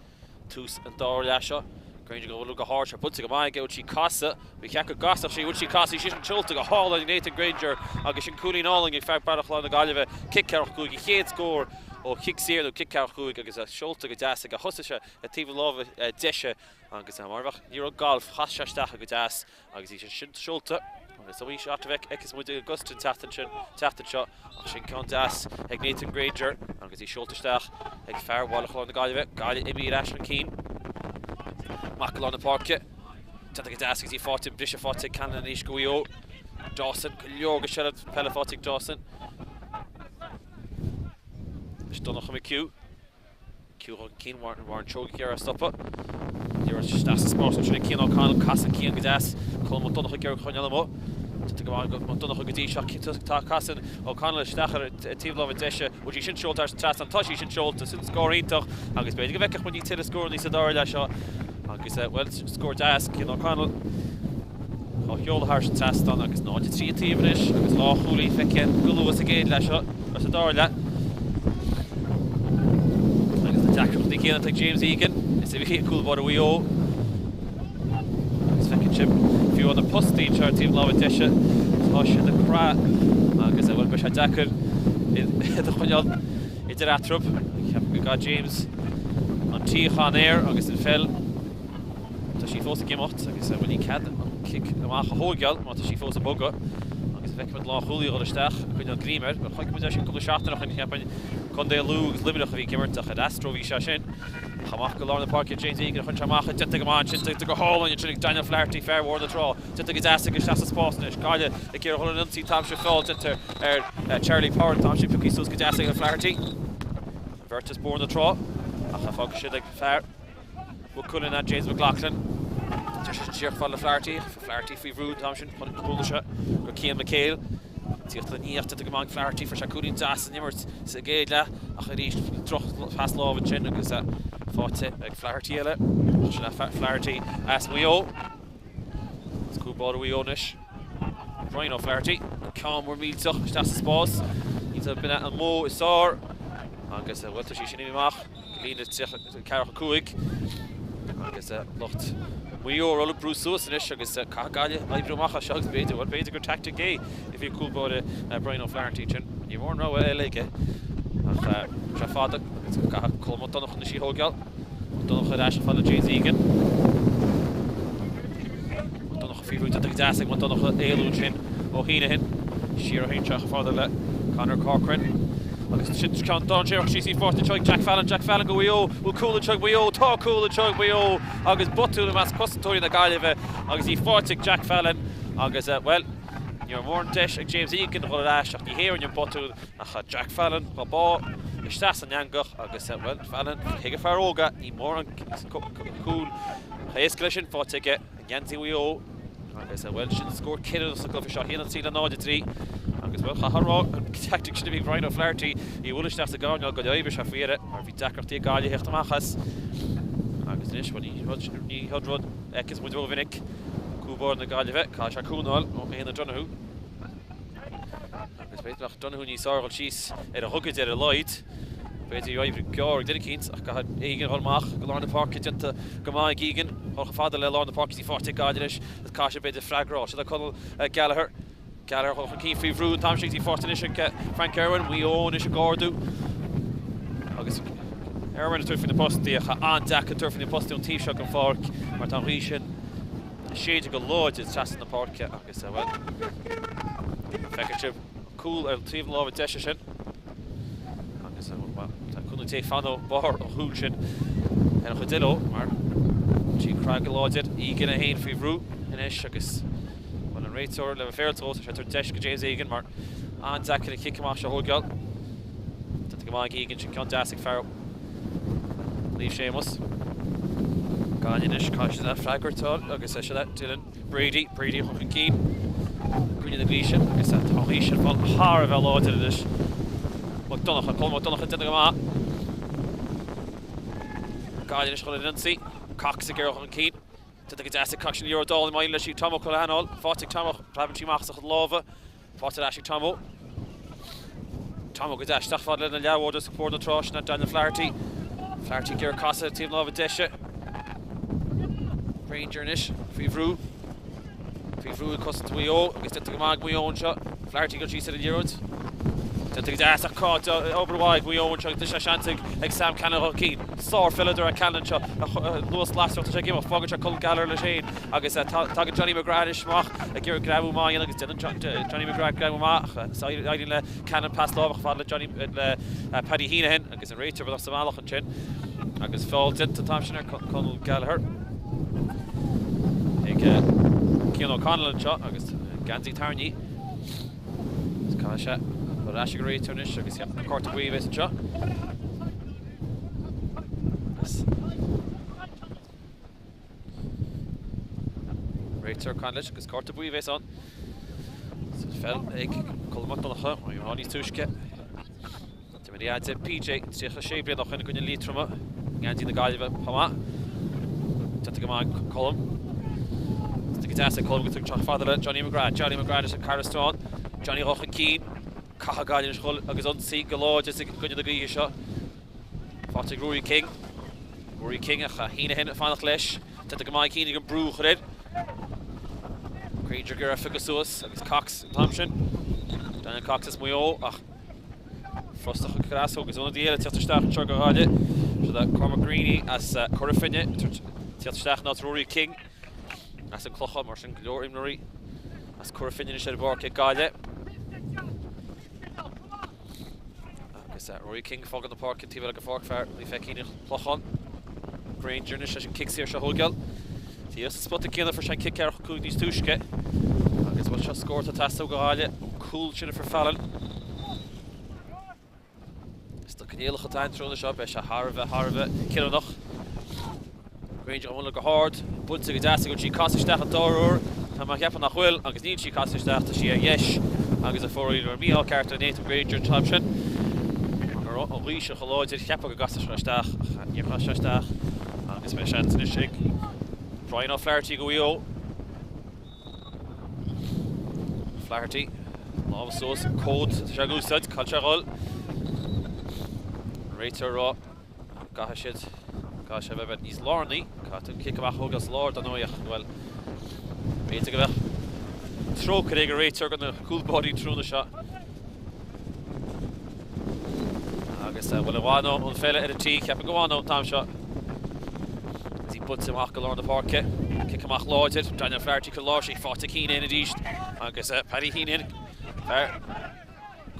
Tús an dara leath seo. Grainger go bhfuil go hard, sé buailte go maith aige, bhfuil sí casadh, ba cheart go gcasfadh sí, bhfuil sí casadh, í sin seolta go hálainn ag Nathan Grainger agus sin cúilín álainn ag fear Baile Chláir na Gaillimhe, cic ceathracha 5, a chéad scór ó chic saor nó cic ceathracha 5 agus seolta go deas aige, thosaigh sé ag taobh na láimhe deise agus mar a bheadh liathróid gailf, chas sé isteach go deas Agus í sin seolta, agus is iomaí shot a fheicfeas muid ag Augusta an tseachtain sin, tseachtain seo, ach sin ceann deas ag Nathan Grainger agus í seolta isteach ag fear Bhaile Chláir na Gaillimhe. Gaillimh imithe ar ais chun cinn. Amach go lár na páirce. Déanta go deas agus í faighte, an briseadh faighte ag Conlon arís do Mhaigh Eo. Dawson, go leor de sheilbh peile faighte ag Dawson. Anois Donncha McHugh. McHugh chun cinn, Warren Seoige ag iarraidh stopadh. Liathróid isteach sa spás ansin ag Cian O'Connell, casann Cian go deas. Colm Mac Donncha ag iarraidh coinneáil amuigh. Déanta go maith ag Mac Donncha go dtí seo. Tá casann O'Connell isteach ar taobh láimhe deise. Bhfuil sí sin seolta thar an trasnán? Tá sí sin seolta. Sin scór iontach agus b'fhéidir go bhfeicfeadh muid tuilleadh scóranna sa dara leath seo. Agus, bhuel, scór deas, Cian O'Connell. Á sheoladh thar an trasnán agus 0-3 an taobh anois agus dhá chúilín feicthe go luath sa gcéad leath seo, nó sa dara leath. Agus na deacrachtaí céanna atá ag James Egan is a bhí ag cúl báire Mhaigh Eo. Agus feiceann sibh fiú na postaí anseo ar taobh na láimhe deise, tá siad ag craith agus bhuel beidh sé deacair iad a choinneáil idir eatarthu. Ceapaim go gcaithfidh James an tsíocháin air agus an pheil. Tá sí fós ag imeacht agus bhuel níl cead an cic amach a thóigeáil má tá sí fós ag bogadh agus feicfimid lánchúlaí a dhul isteach ag coinneáil greim air. Bhuel chonaic muid é sin cúpla seachtain ó shin cheapfainn Contae Lú agus Luimneach a bhí ag imirt ach ar Astro a bhí sé sin. Ach amach go lár na páirce James Egan a chuir sé amach déanta go maith ansin déanta go hálainn ansin ag Daniel Flaherty fear Bhóthar na Trá déanta go deas aige isteach sa spás anois. Gaillimh ag iarraidh dhul ar an ionsaí an t-am seo feall déanta ar Charlie Power an t-am sin pioctha suas go deas ag Flaherty. An bheirt as Bóthar na Trá ach fágfaidh siad ag fear Mhaigh Cuilinn ná James McLaughlin. Deir sé sin siar chomh fada le Flaherty. Flaherty faoi bhrú an t-am sin. Chuala sé go Cian McHale. Tíocht aniar déanta go maith ag Flaherty. Fuair sé cúilín deas san imirt sa gcéad leath ach arís droch phas láimhe ansin agus faighte ag Flaherty eile. Sin é Flaherty as Maigh Eo. Is cúl báire Mhaigh Eo anois. Brian O'Flaherty, ceann mór millteach isteach sa spás. B'in é an modh is fearr agus bhuel tá sí sin imithe amach. Go líne 34 agus lucht Mhaigh Eo ag brú suas anois agus caithfidh Gaillimh oibriú amach as seo agus b'fhéidir, bhuel, b'fhéidir gur teaictic é a bhí ag cúl báire Brian O'Flaherty ansin. Ní raibh mórán rogha eile aige ach sé fada agus caithfidh Colm Mac Donncha anois í a thóigeáil. Mac Donncha ar ais chomh fada le James Egan. Mac Donncha faoi bhrú déanta go deas ag Mac Donncha éalú ansin ó Heneghan. Siar ó shin seo chomh fada le Conor Corcoran. Agus sin ceann dainséarach síos í faighte anseo ag Jack Fallon. Jack Fallon go Mhaigh Eo. Bhfuil cúl anseo ag Maigh Eo? Tá cúl anseo ag Maigh Eo agus botún i measc cosantóirí na Gaillimhe agus í faighte ag Jack Fallon agus, bhuel, ní raibh mórán deis ag James Egan a dhul ar ais ach ní hé a rinne an botún ach Jack Fallon dhá bá isteach san eangach agus, bhuel, Fallon, cé gur fear óg é, ní mórán cúl chomh héasca leis sin faighte aige. Geansaí Mhaigh Eo agus, bhuel, sin scór cinniúnach sa gcluiche seo, 1-3 le 0-3 agus, bhuel, chaithfeá a rá, an teaictic sin a bhí ag Brian O'Flaherty, í a bhualadh isteach sa gcoirnéal go d'oibrigh sé faoi dheireadh mar bhí deacrachtaí ag Gaillimh theacht amach as agus anois, bhuel, ní rud a fheiceas muid rómhinic, cúl báire na Gaillimhe, caithfidh sé cúnamh a fháil ó Éanna Donoghue agus b'fhéidir nach Donoghue níos fearr a dhul síos ar a ghogaide ar a laghad. B'fhéidir obair ghearr ag duine eicínt ach caithfidh Egan a dhul amach go lár na páirce déanta go maith ag Egan. Dhul chomh fada le lár na páirce is í faighte ag Gaillimh anois agus caithfidh sé b'fhéidir freagra a fháil. Seo le Conal Gallagher. Gallagher dhul chun cinn faoi bhrú an t-am sin agus í faighte anois ag Frank Irwin. Maigh Eo anois ag ardú agus Irwin ag tabhairt faoi na postaí ach an-deacair tabhairt faoi na postaí ón taobh seo den pháirc mar tá an ghaoth sin ag séideadh go láidir trasna na páirce agus, bhuel, feicfidh sibh cúl ar taobh na láimhe deise sin. Agus tá cúnamh Dé fan ó bharr an chúil sin ar an chuid eile dhó mar tá sí ag croitheadh go láidir. Egan é féin faoi bhrú anois agus bhuel an réiteoir le bheith féaráilte dhó tá sé ag tabhairt deis go James Egan mar an-deacair an chic amach seo a thóigeáil. Déanta go maith ag Egan sin ceann deas ag fear Naomh Séamus. Gaillimh anois caithfidh siad freagairt a fháil agus é seo Dylan. Brady, Brady a chur chun cinn i gcoinne na gaoithe agus tá an ghaoth sin fáil thar a bheith láidir anois. Mac Donncha, Colm Mac Donncha déanta go maith. Gaillimh anois chun an ionsaí. Cox ag iarraidh chun cinn. Déanta go deas ag Cox sin liathróid álainn maith leis Tom Ó Colohan. Faighte ag Tom preabann sí amach as a chuid lámha. Faighte ar ais ag Tommo. Tommo go deas isteach fad lena leathbhádóir as Bóthar na Trá, sin Daniel Flaherty. Flaherty ag iarraidh casadh ar taobh na láimhe deise. Grainger anois faoi bhrú. Faoi bhrú ag cosaint Mhaigh Eo agus déanta go maith ag Maigh Eo anseo. Flaherty ag dul síos ar an liathróid. Déanta go deas ach cá obair mhaith ag Maigh Eo anseo agus anois tá seans ag Sam Callinan chun cinn. Sárpheileadóir é Callinan anseo. Luas lasrach tá sé ag imeacht. Fágann sé Colm Gallagher leis féin. Agus tagann Johnny McGrath anois amach ag iarraidh greamú maith a dhéanamh agus déanann Johnny McGrath greamú maith ach éiríonn le Callinan pas láimhe chomh fada le Johnny le Paddy Heneghan agus an réiteoir beagnach sa bhealach ansin agus feall déanta an t-am sin ar Conal Gallagher ag Cian O'Connell anseo agus geansaí tarraingthe. Agus caithfidh sé ar ais ag an réiteoir anois agus cárta buí a bheas anseo. Agus Réiteoir ag caint leis agus cárta buí a bheas ann. Feall ag Colm Mac Donncha, mar a níos túisce. D'imir a dheaide PJ 36 bliain ó shin i gcoinne Liatroma i ngeansaí na Gaillimhe chomh maith. Déanta go maith ag Colm. Déanta go deas ag Colm go dtug teach fada le Johnny McGrath. Johnny McGrath leis an Carraistrán. Johnny dhul chun cinn. Caithfidh Gaillimh anois dhul agus ionsaí go láidir i gcoinne na gaoithe seo. Faighte ag Ruairí King. Ruairí King ach Heneghan ag fanacht leis. Déanta go maith ag Heneghan brú a chur air. Grainger ag iarraidh piocadh suas agus Cox an t-am sin. Daniel Cox as Maigh Eo ach frustrach an greasóg agus ionadaí eile ag teacht isteach anseo go Gaillimh. Seo Cormac Greaney as Cora Finne. Teacht isteach in áit Rory King as an Clochán, mar sin go leor imreoirí as Cora Finne anois ar an bpáirc ag Gaillimh. Agus Rory King ag fágáil na páirce an taobh eile den pháirc, fear Naomh Feichín an Clochán. Grainger anois leis an cic saor seo a thógáil. Díreach sa spota céanna fuair sé an cic 45 níos túisce. Agus bhuel seo scór atá ag teastáil do Ghaillimh, an cúl sin a fuair Fallon. Is na coinníollacha atá ann tráthnóna seo, beidh sé thar a bheith, thar a bheith cinniúnach. Grainger á bualadh go hard, buailte go deas ag sí casadh isteach an dara huair. Tá mé ag ceapadh nach bhfuil agus níl sí casadh isteach, tá sí ar dheis agus a foraoil ar mí-ádh ceart ar Nathan Grainger an t-am sin. Mar go raibh an ghaoth sin chomh láidir, cheapfá go gcasfadh sé isteach ach níor chas sé isteach agus beidh seans anois ag Brian O'Flaherty go Mhaigh Eo. Flaherty, lámha suas, cód atá sé ag úsáid, cá bhfuil sé a dhul? An réiteoir ag rá go gcaithfidh siad, caithfidh sé a bheith níos lárnaí, caithfidh tú an cic amach a thógáil sa lár dar ndóigh ach, bhuel, b'fhéidir go mbeadh trócaire ag an réiteoir do na cúlbáirí an tráthnóna seo. Agus bhuel an bhfanóidh an pheil ar an tee, ceapaim go bhfanóidh an t-am seo. Agus í buailte amach go lár na páirce. Cic amach láidir, Daniel Flaherty cur láimh sí faighte ag Heneghan arís agus Paddy Heneghan, fear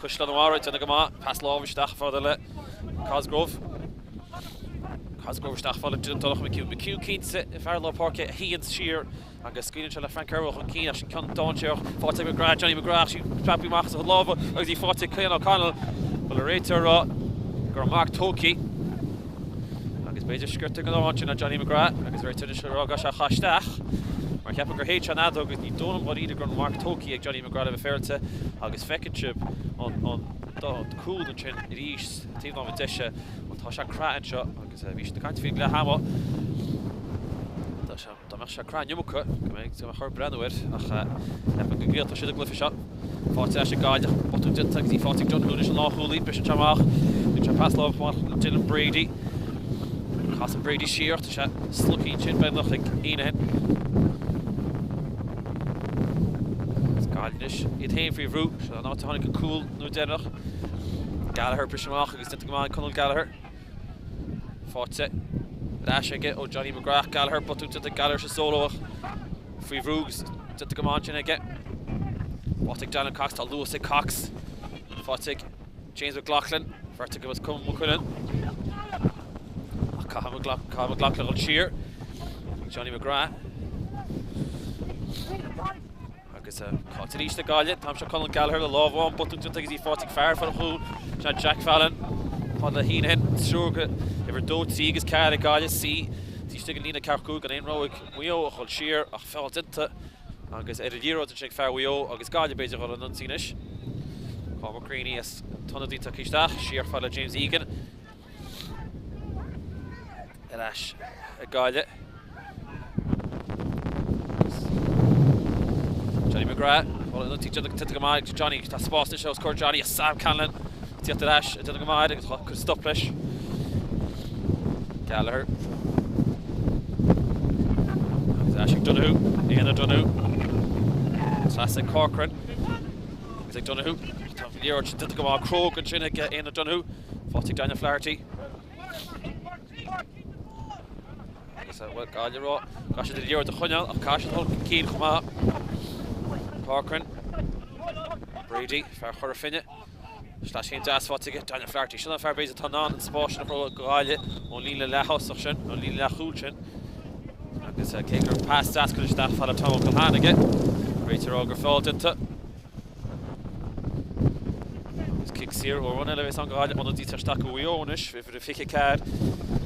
Caisleán an Bharraigh, déanamh go maith, pas láimhe isteach fada le Cosgrove. Cosgrove isteach fada le Donncha McHugh. McHugh cinnte, fear lár páirce a shuíonn siar Agus scaoileann sé le Frank Irwin chun cinn ach sin ceann dainséarach faighte ag McGrath, Johnny McGrath, sí preabtha amach as a chuid lámha agus í faighte ag Cian O'Connell. Bhuel an réiteoir ag rá go raibh marc tógtha agus b'fhéidir sciorta den amhrán sin le Johnny McGrath agus an réiteoir anois ag rá go raibh sé chaith isteach mar cheapaim gur shéid sé an fheadóg agus ní dóigh liom dháiríre go raibh an marc tógtha ag Johnny McGrath le bheith féaráilte agus feiceann sibh an an cúl ansin arís taobh láimhe deise bhuel tá sé ag craith anseo agus bhí siad ag caint faoin leath ama tá sé Dá mbeadh sé ag craith an iomarca, go mbeadh orthu breathnú air, ach ceapaim go gcríochnóidh siad an gcluiche seo. Faighte ar ais ag Gaillimh, botún déanta agus í faighte ag Donoghue anois an lánchúlaí, briseann sé amach, déanann sé pas láimhe amach le Dylan Brady. Casann Brady siar, tá sé slogtha ansin beagnach ag Heneghan. Agus Gaillimh anois, iad féin faoi bhrú, seo an áit a tháinig an cúl nó deireanach. Gallagher briseadh amach agus déanta go maith ag Conal Gallagher. Faighte ar ais aige ó Johnny McGrath. Gallagher, botún déanta ag Gallagher sa solo ach faoi bhrú agus déanta go maith ansin aige. Faighte ag Daniel Cox, tá luas ag Cox. Faighte ag James McLaughlin, beirt acu as Maigh Cuilinn. Ach caithfidh McLaughlin dul siar. Johnny McGrath. Agus caillte arís ag Gaillimh, an t-am seo Conal Gallagher le lámh amháin, botún déanta agus í faighte ag fear fad an chúil, sin é Jack Fallon, fad le Heneghan, triúr go uimhir 2, 3 agus 4 ag Gaillimh, C, taobh istigh den líne 45, gan aon rogha ag Maigh Eo ach dul siar ach feall déanta agus ar an liathróid ansin ag fear Mhaigh Eo agus Gaillimh b'fhéidir a dhul in ionsaí anois. Cormac Greaney as an t-ionadaí tagtha isteach, siar fad le James Egan. Ar ais ag Gaillimh. Johnny McGrath. Déanta go maith ag Johnny. Tá spás anois os comhair Johnny. Sam Conlon tíocht ar ais. Déanta go maith agus cuir stop leis. Gallagher. Agus ar ais ag Donoghue. Éanna Donoghue. Trasna ag Corcoran. Agus ag Donoghue. Tá an liathróid sin déanta go maith. Cróga ansin ag Éanna Donoghue. Faighte ag Daniel Flaherty. Agus bhuel, Gaillimh ag rá, caithfidh siad an liathróid a choinneáil ach caithfidh siad dul chun cinn chomh maith. Corcoran, Brady, fear Chora Finne. Sleaschéim deas faighte aige, Daniel Flaherty. Sin an fear b'fhéidir atá in ann an spás sin a chruthú do Ghaillimh ón líne leath-thosach sin, ón líne leathchúil sin. Agus cé go raibh pas deas curtha isteach fad le Tom Culhane aige, réiteoir ag rá gur feall déanta. Agus cic saor ó run eile a bheas ann do Ghaillimh, ionadaí ag teacht isteach do Mhaigh Eo anois, uimhir a 24,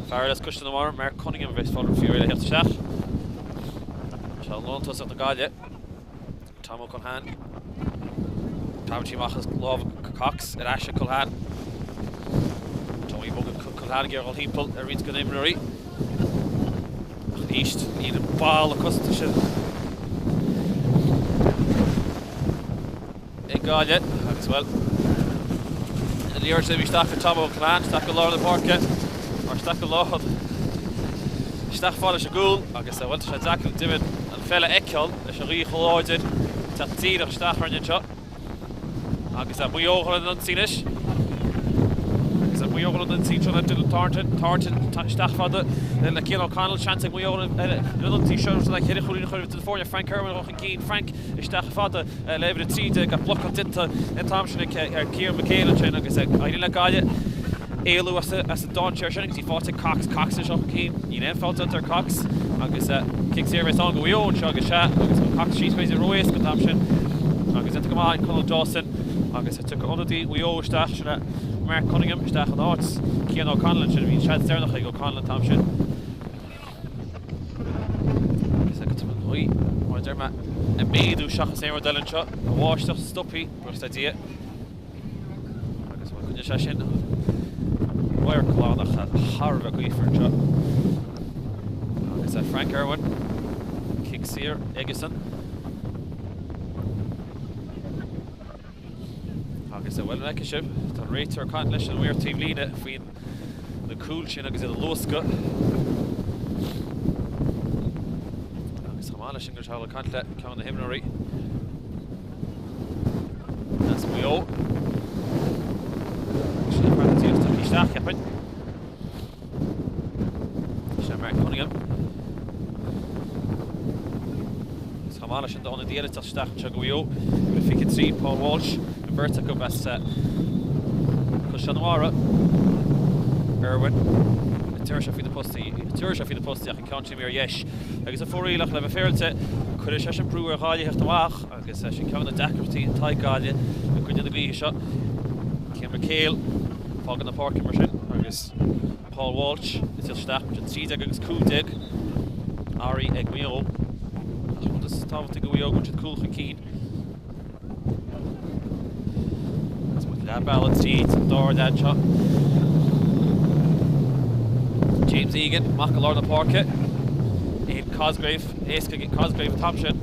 fear eile as Caisleán an Bharraigh, Mark Cunningham a bheas fáil faoi réir le theacht isteach. Seo lántosach na Gaillimhe, Tom Culhane. Tagann sí amach as lámha Cox ar ais ag Culhane. Tommy Bogan Culhane ag iarraidh dul thimpeall ar roinnt de na himreoirí. Ach arís, níl an balla cosanta sin ag Gaillimh agus, bhuel, an liathróid sin isteach go Tom Culhane, isteach go lár na páirce, or isteach go lár, isteach fad leis an gcúl agus, bhuel, tá sé deacair deimhin an pheil a fheiceáil leis an ghaoth chomh láidir ag teacht díreach isteach orainn anseo. Agus Maigh Eo ag dul in ionsaí anois. Agus. Maigh Eo an ionsaí seo le Dylan Thornton. Thornton isteach fada le Cian O'Connell. Seans ag Maigh Eo ar an ionsaí seo le cheithre chúilín a chur idir na foirne. Frank Irwin chun cinn. Frank isteach fada le uimhir 13 ach blocáil déanta an t-am sin ar Kieran McHale ansin agus ag éirí le Gaillimh éalú as an dainséar sin agus í faighte ag Cox. Cox anseo chun cinn. Níl aon feall déanta ar Cox agus cic saor a bheas ann do Mhaigh Eo anseo agus sea agus Cox síos b'fhéidir ró-éasca an t-am sin agus déanta go maith ag Conall Dawson agus tiocfaidh ionadaí Mhaigh Eo isteach, sin é Mark Cunningham isteach in áit Cian O'Connell ansin. Bhí an seans deireanach ag O'Connell an t-am sin. Agus tá an ghaoth, mar a deir mé, ag méadú seachas aon rud eile anseo. An bháisteach stoptha, buíochas le Dia. Agus bhuel, coinneoidh sé sin radharc glan ach thar a bheith gaofar anseo. Agus Frank Irwin, cic saor aigesan. Agus bhuel, an bhfeiceann sibh, tá an réiteoir ag caint leis an maor taobhlíne faoin na cúil sin agus iad a luascadh. Agus chomh maith leis sin go raibh sé ag caint le ceann de na himreoirí as Maigh Eo. Agus sin an fear atá tagtha isteach, cheapfainn. Sin Mark Cunningham. Agus chomh maith leis sin d'ionadaí eile ag teacht isteach anseo do Mhaigh Eo, uimhir 23, Paul Walsh, an bheirt acu as Caisleán an Bharraigh. Irwin, tabharfaidh sé faoi na postaí, tabharfaidh sé faoi na postaí ach an ceann sin imithe ar dheis. Agus an fuaraíl ach le bheith féaráilte, cuirfidh sé sin brú ar Ghaillimh theacht amach agus sin ceann de na deacrachtaí atá ag Gaillimh i gcoinne na gaoithe seo. Cian McHale, fágann na páirce mar sin agus. Paul Walsh ag teacht isteach mar sin 13 agus 15 athraithe ag Maigh Eo. Ach an rud is tábhachtaí do Mhaigh Eo go bhfuil siad cúl chun cinn. Agus muid leath bealaigh tríd an dara leath anseo. James Egan amach go lár na páirce. Aidan Cosgrave, éasca ag Cosgrave an t-am sin.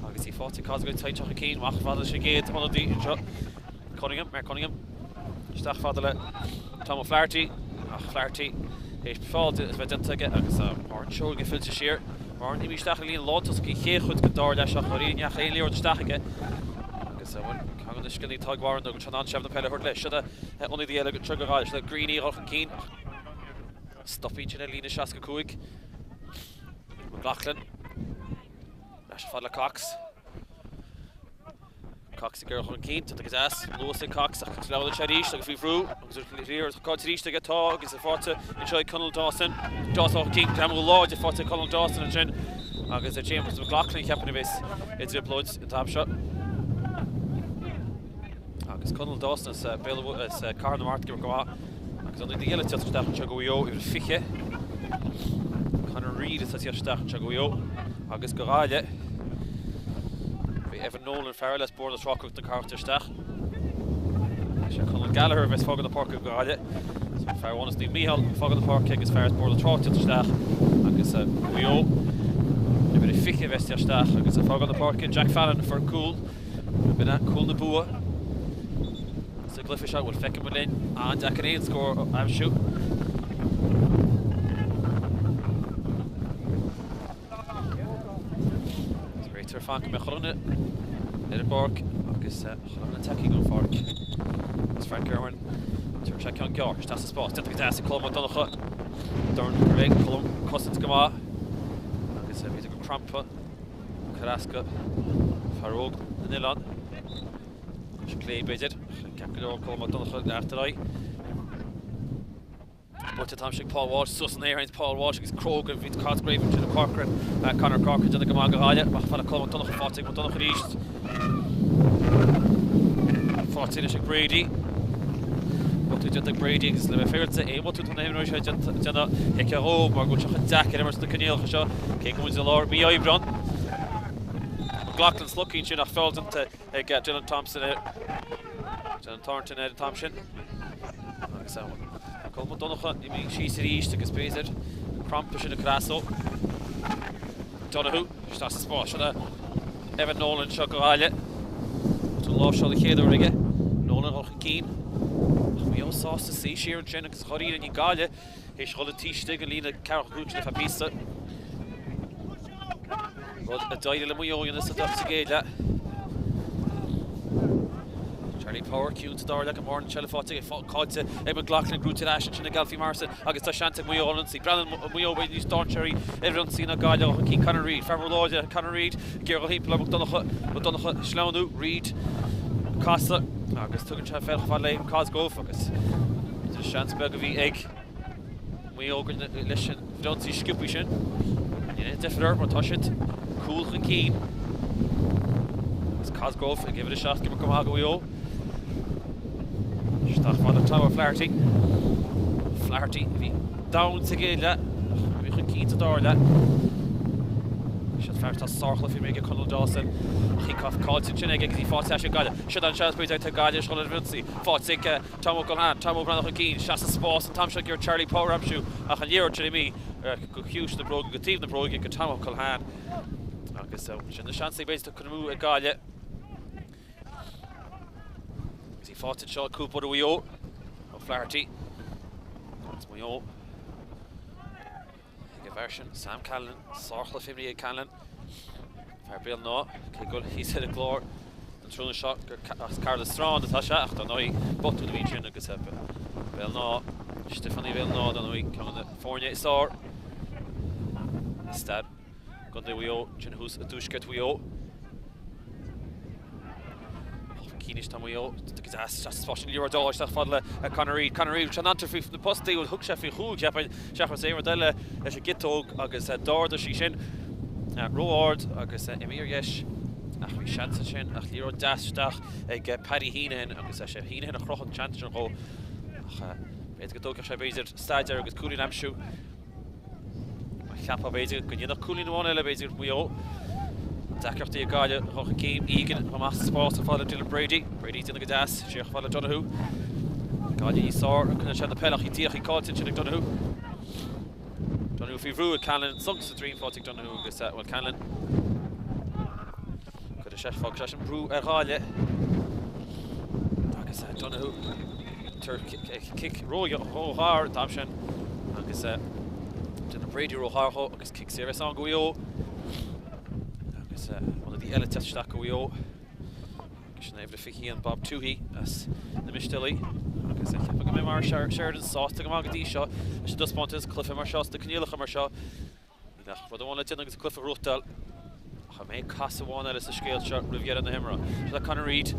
Agus í faighte ag Cosgrave tagtha chun cinn amach fada leis an gcéad ionadaí anseo. Cunningham, Mark Cunningham, isteach fada le Tom O'Flaherty, ach Flaherty théis feall a bheith déanta aige agus Warren Seoige fillte siar. Warren imithe isteach ar líne lántosach an chéad chuid den dara leath seo ach ní dheachaigh aon liathróid isteach aige agus bhuel, ceann de na scileanna atá ag Warren nó go bhfuil sé in ann seilbh na peile a thabhairt leis. Seo ionadaí eile anseo do Ghaillimh, seo Greaney a dhul chun cinn ach stoptha ansin ar líne 65. McLaughlin ar ais fada le Cox. Cox ag iarraidh chun cinn, déanta go deas, luas ag Cox ach sleamhnaíonn sé arís agus faoi bhrú agus an liathróid caillte arís aige tá agus í faighte anseo ag Conall Dawson. Dawson chun cinn, greamú láidir faighte ag Conall Dawson ansin agus James McLaughlin cheapfainn a bheas i dtrioblóid an t-am seo. Agus Conall Dawson as Béal as Cathair na Mart ag imirt go maith agus ionadaí eile ag teacht isteach anseo do Mhaigh Eo, uimhir 20. Conor Reid atá ag teacht isteach anseo do Mhaigh Eo agus do Ghaillimh. Beidh Evan Nolan, fear eile as Bóthar na Trá Cnoc na Cathrach isteach. Is é Conal Gallagher a bheas ag fágáil na páirce do Ghaillimh. So fear amháin as Naomh Mícheál ag fágáil na páirce agus fear as Bóthar na Trá ag teacht isteach agus Maigh Eo uimhir 20 a bheas ag teacht isteach agus ag fágáil na páirce Jack Fallon a fuair cúl. B'in é cúl na bua sa gcluiche seo. Bhuel feicfidh muid linn. An-deacair aon scór a aimsiú. Réiteoir ag fanacht go mbeidh chuile dhuine ar an bpáirc agus chuile dhuine tagtha ón pháirc. Agus Frank Irwin, tabharfaidh sé ceann gearr isteach sa spás. Déanta go deas ag Colm Ó Donnchadha. Dorn gur léigh Colm cosaint go maith agus b'fhéidir gur crampa cur as do fear óg na n-oileán. Cois clé b'fhéidir. Ceart go leor Colm Ó Donnchadha leanacht ar aghaidh. Buailte an t-am sin ag Paul Walsh, suas san aer a théann Paul Walsh agus cróga bhí Cosgrave ansin Corcoran, Conor Corcoran déanamh go maith do Ghaillimh, amach fada Colm Mac Donncha faighte ag Mac Donncha arís. Faighte anois ag Brady. Botún déanta ag Brady agus le bheith féaráilte aon bhotún atá na himreoirí seo ag déanamh feicthe dhóibh mar go bhfuil sé chomh deacair imirt sna coinníollacha seo cé go bhfuil muid i lár mí Aibreán. McLaughlin slogtha ansin ach feall déanta ag Dylan Thompson air. Dylan Thornton air an t-am sin. Agus Colm Ó Donncha imithe síos arís agus b'fhéidir an crampa sin ag cur as dó. Donoghue isteach sa spás. Seo Evan Nolan seo do Ghaillimh. Tá an lámhseáil an chéad uair aige. Nolan dul chun cinn. Ach Maigh Eo sásta suí siar ansin agus dháiríre ní Gaillimh théis dhul taobh istigh den líne ceathracha cúig sin ar feadh píosa. Rud a d'éirigh le Maigh Eo a dhéanamh sa gcéad leath. Charlie Power ciúin sa dara leath go mór an tseilbh faighte aige, caillte ag McLaughlin, gnóite ar ais ansin ag Alfie Morrison agus tá seans ag Maigh Eo an ionsaí. Breathnaíonn Maigh Eo b'fhéidir níos dainséaraí ar an ionsaí ná Gaillimh chun cinn. Conor Reid, fear mór láidir Conor Reid ag iarraidh dul thimpeall ar Mac Donncha, Mac Donncha ag sleamhnú, Reid ag casadh agus tugann sé an pheil chomh fada le Cosgrove agus b'fhéidir seans beag a bhí ag Maigh Eo leis an bhfrionsaí sciobtha sin. Ní aon deifir orthu mar tá siad cúl chun cinn. Agus Cosgrove ag uimhir 7 ag imirt go maith do Mhaigh Eo. Isteach fada le Tom O'Flaherty. Flaherty a bhí domhain sa gcéad leath ach a bhí chun cinn sa dara leath. Siad fear atá sárchluiche imeartha aige Conall Dawson. Kick-off caillte ansin aige agus í faighte ag Gaillimh. Siod an seans b'fhéidir ag Gaillimh dul ar an bhfrionsaí. Faighte ag Tom Ó Culhane, Tom ag breathnú chun cinn, isteach sa spás an t-am seo ag iarraidh Charlie Power a aimsiú ach an liathróid sin imithe go ciumhais na bróige, go taobh na bróige go Tom Ó Culhane agus sin na seansanna b'fhéidir atá curtha amú ag Gaillimh. Agus í faighte anseo ag cúl báire Mhaigh Eo, O'Flaherty agus Maigh Eo. Ag an bhfear sin, Sam Callinan, sárchluiche imeartha ag Callinan. Fear Béal an Átha, cé go bhfuil thíos ar an gclár an tráthnóna seo gur as Caherlistrane atá sé, ach dar ndóigh botún a bhí ansin agus Béal an Átha, Stiofánaigh Bhéal an Átha, dar ndóigh, ceann de na foirne is fearr i stair. gContae Mhaigh Eo, ansin thuas i dtuaisceart Mhaigh Eo. Chun cinn anois tá Maigh Eo, go deas, isteach sa spás sin, liathróid álainn isteach fad le Conor Reid. Conor Reid, sé an antar faoi na postaí, bhuel thug sé faoi chúl, cheapfainn, seachas aon rud eile leis an gciotóg agus d'ardaigh sí sin ró-ard agus imithe ar dheis. Ach bhí seans ansin, ach liathróid deas isteach ag Paddy Heneghan agus sé Heneghan a chruthaigh an seans sin dhó. Ach b'fhéidir go dtógfadh sé b'fhéidir staidéar agus cúilín a aimsiú. Cheapfá b'fhéidir go ndéanfadh cúilín amháin eile b'fhéidir Maigh Eo. Deacrachtaí ag Gaillimh dul chun cinn. Egan amach sa spás chomh fada le Dylan Brady. Brady ag déanamh go deas. Siar chomh fada le Donoghue. Gaillimh níos fearr ag coinneáil seilbh na peile ach í díreach í caillte ansin ag Donoghue. Donoghue faoi bhrú ag Callinan. Sonc sa droim faighte ag Donoghue agus bhuel Callinan Cuireann sé, fágann sé sin brú ar Ghaillimh agus Donoghue cic ró-ghar an t-am sin agus Dylan Brady ró-ghar dhó agus cic saor a bheas ann do Mhaigh Eo agus ionadaí eile ag teacht isteach do Mhaigh Eo agus sin uimhir 21 Bob Tuohy as na Mistéalaigh agus cheapfainn go mbeidh Maurice Sheridan sásta go maith go dtí seo leis an dtaispeántas cluiche mar seo sna coinníollacha mar seo. Níl ach rud amháin le déanamh agus an cluiche a ghnóthachtáil. Ach an mbeidh casadh amháin eile sa scéal seo roimh dheireadh na himeartha? Seo le Conor Reid.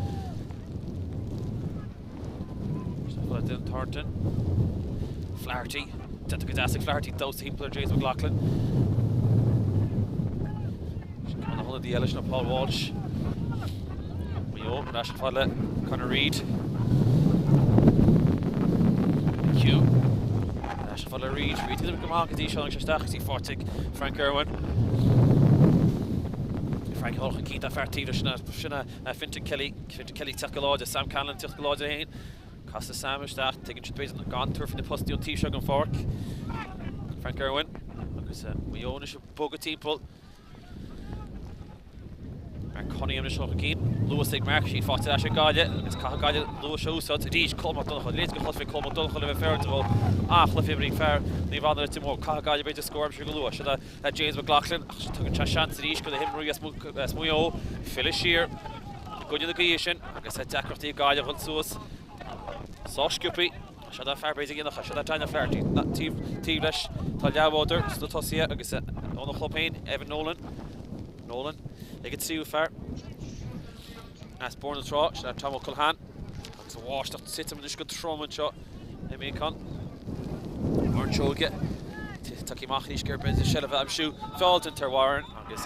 Seo le Dylan Thornton. Flaherty. Déanta go deas ag Flaherty. Damhsa thimpeall ar James McLaughlin. Sin ceann de na hionadaithe eile sin Paul Walsh. Maigh Eo ar ais chomh fada le Conor Reid. McHugh. Ar ais chomh fada le Reid. Reid ag go maith go dtí seo agus isteach agus í faighte ag Frank Irwin. Frank ag dul chun cinn tá fear taobh leis sin Fintan Kelly. Fintan Kelly teacht go láidir. Sam Callinan teacht go láidir féin. Casadh Sam isteach. Tuigeann siad b'fhéidir gan tabhairt faoi na postaí ón taobh seo den pháirc. Frank Irwin agus Maigh Eo anois ag bogadh timpeall. Mark Cunningham anois chun cinn. Luas ag Mark, í faighte ar ais ag Gaillimh agus caithfidh Gaillimh an luas seo a úsáid arís. Colm Mac Donncha, léid go chloisfidh Colm Mac Donncha le bheith féaráilte dhó. An-chluiche imeartha ag fear Naomh Anna Leitir Móir. Caithfidh Gaillimh b'fhéidir scór a aimsiú go luath. Seo é James McLaughlin ach tugann sé seans arís do na himreoirí as Maigh Eo filleadh siar i gcoinne na gaoithe sin agus deacrachtaí ag Gaillimh dhul suas sách sciobtha. Seo é fear b'fhéidir a dhéanfadh é. Seo é Daniel Flaherty. Taobh leis tá leathbhádóir sna tosaithe agus óna chlub féin, Evan Nolan. Nolan ag an tríú fear as Bóthar na Trá. Seo é Tom Ó Culhane. Agus an bháisteach ag titim anois go trom anseo i Manchain. Warren Seoige tagtha amach arís gur b'fhéidir seilbh a aimsiú. Feall déanta ar Warren agus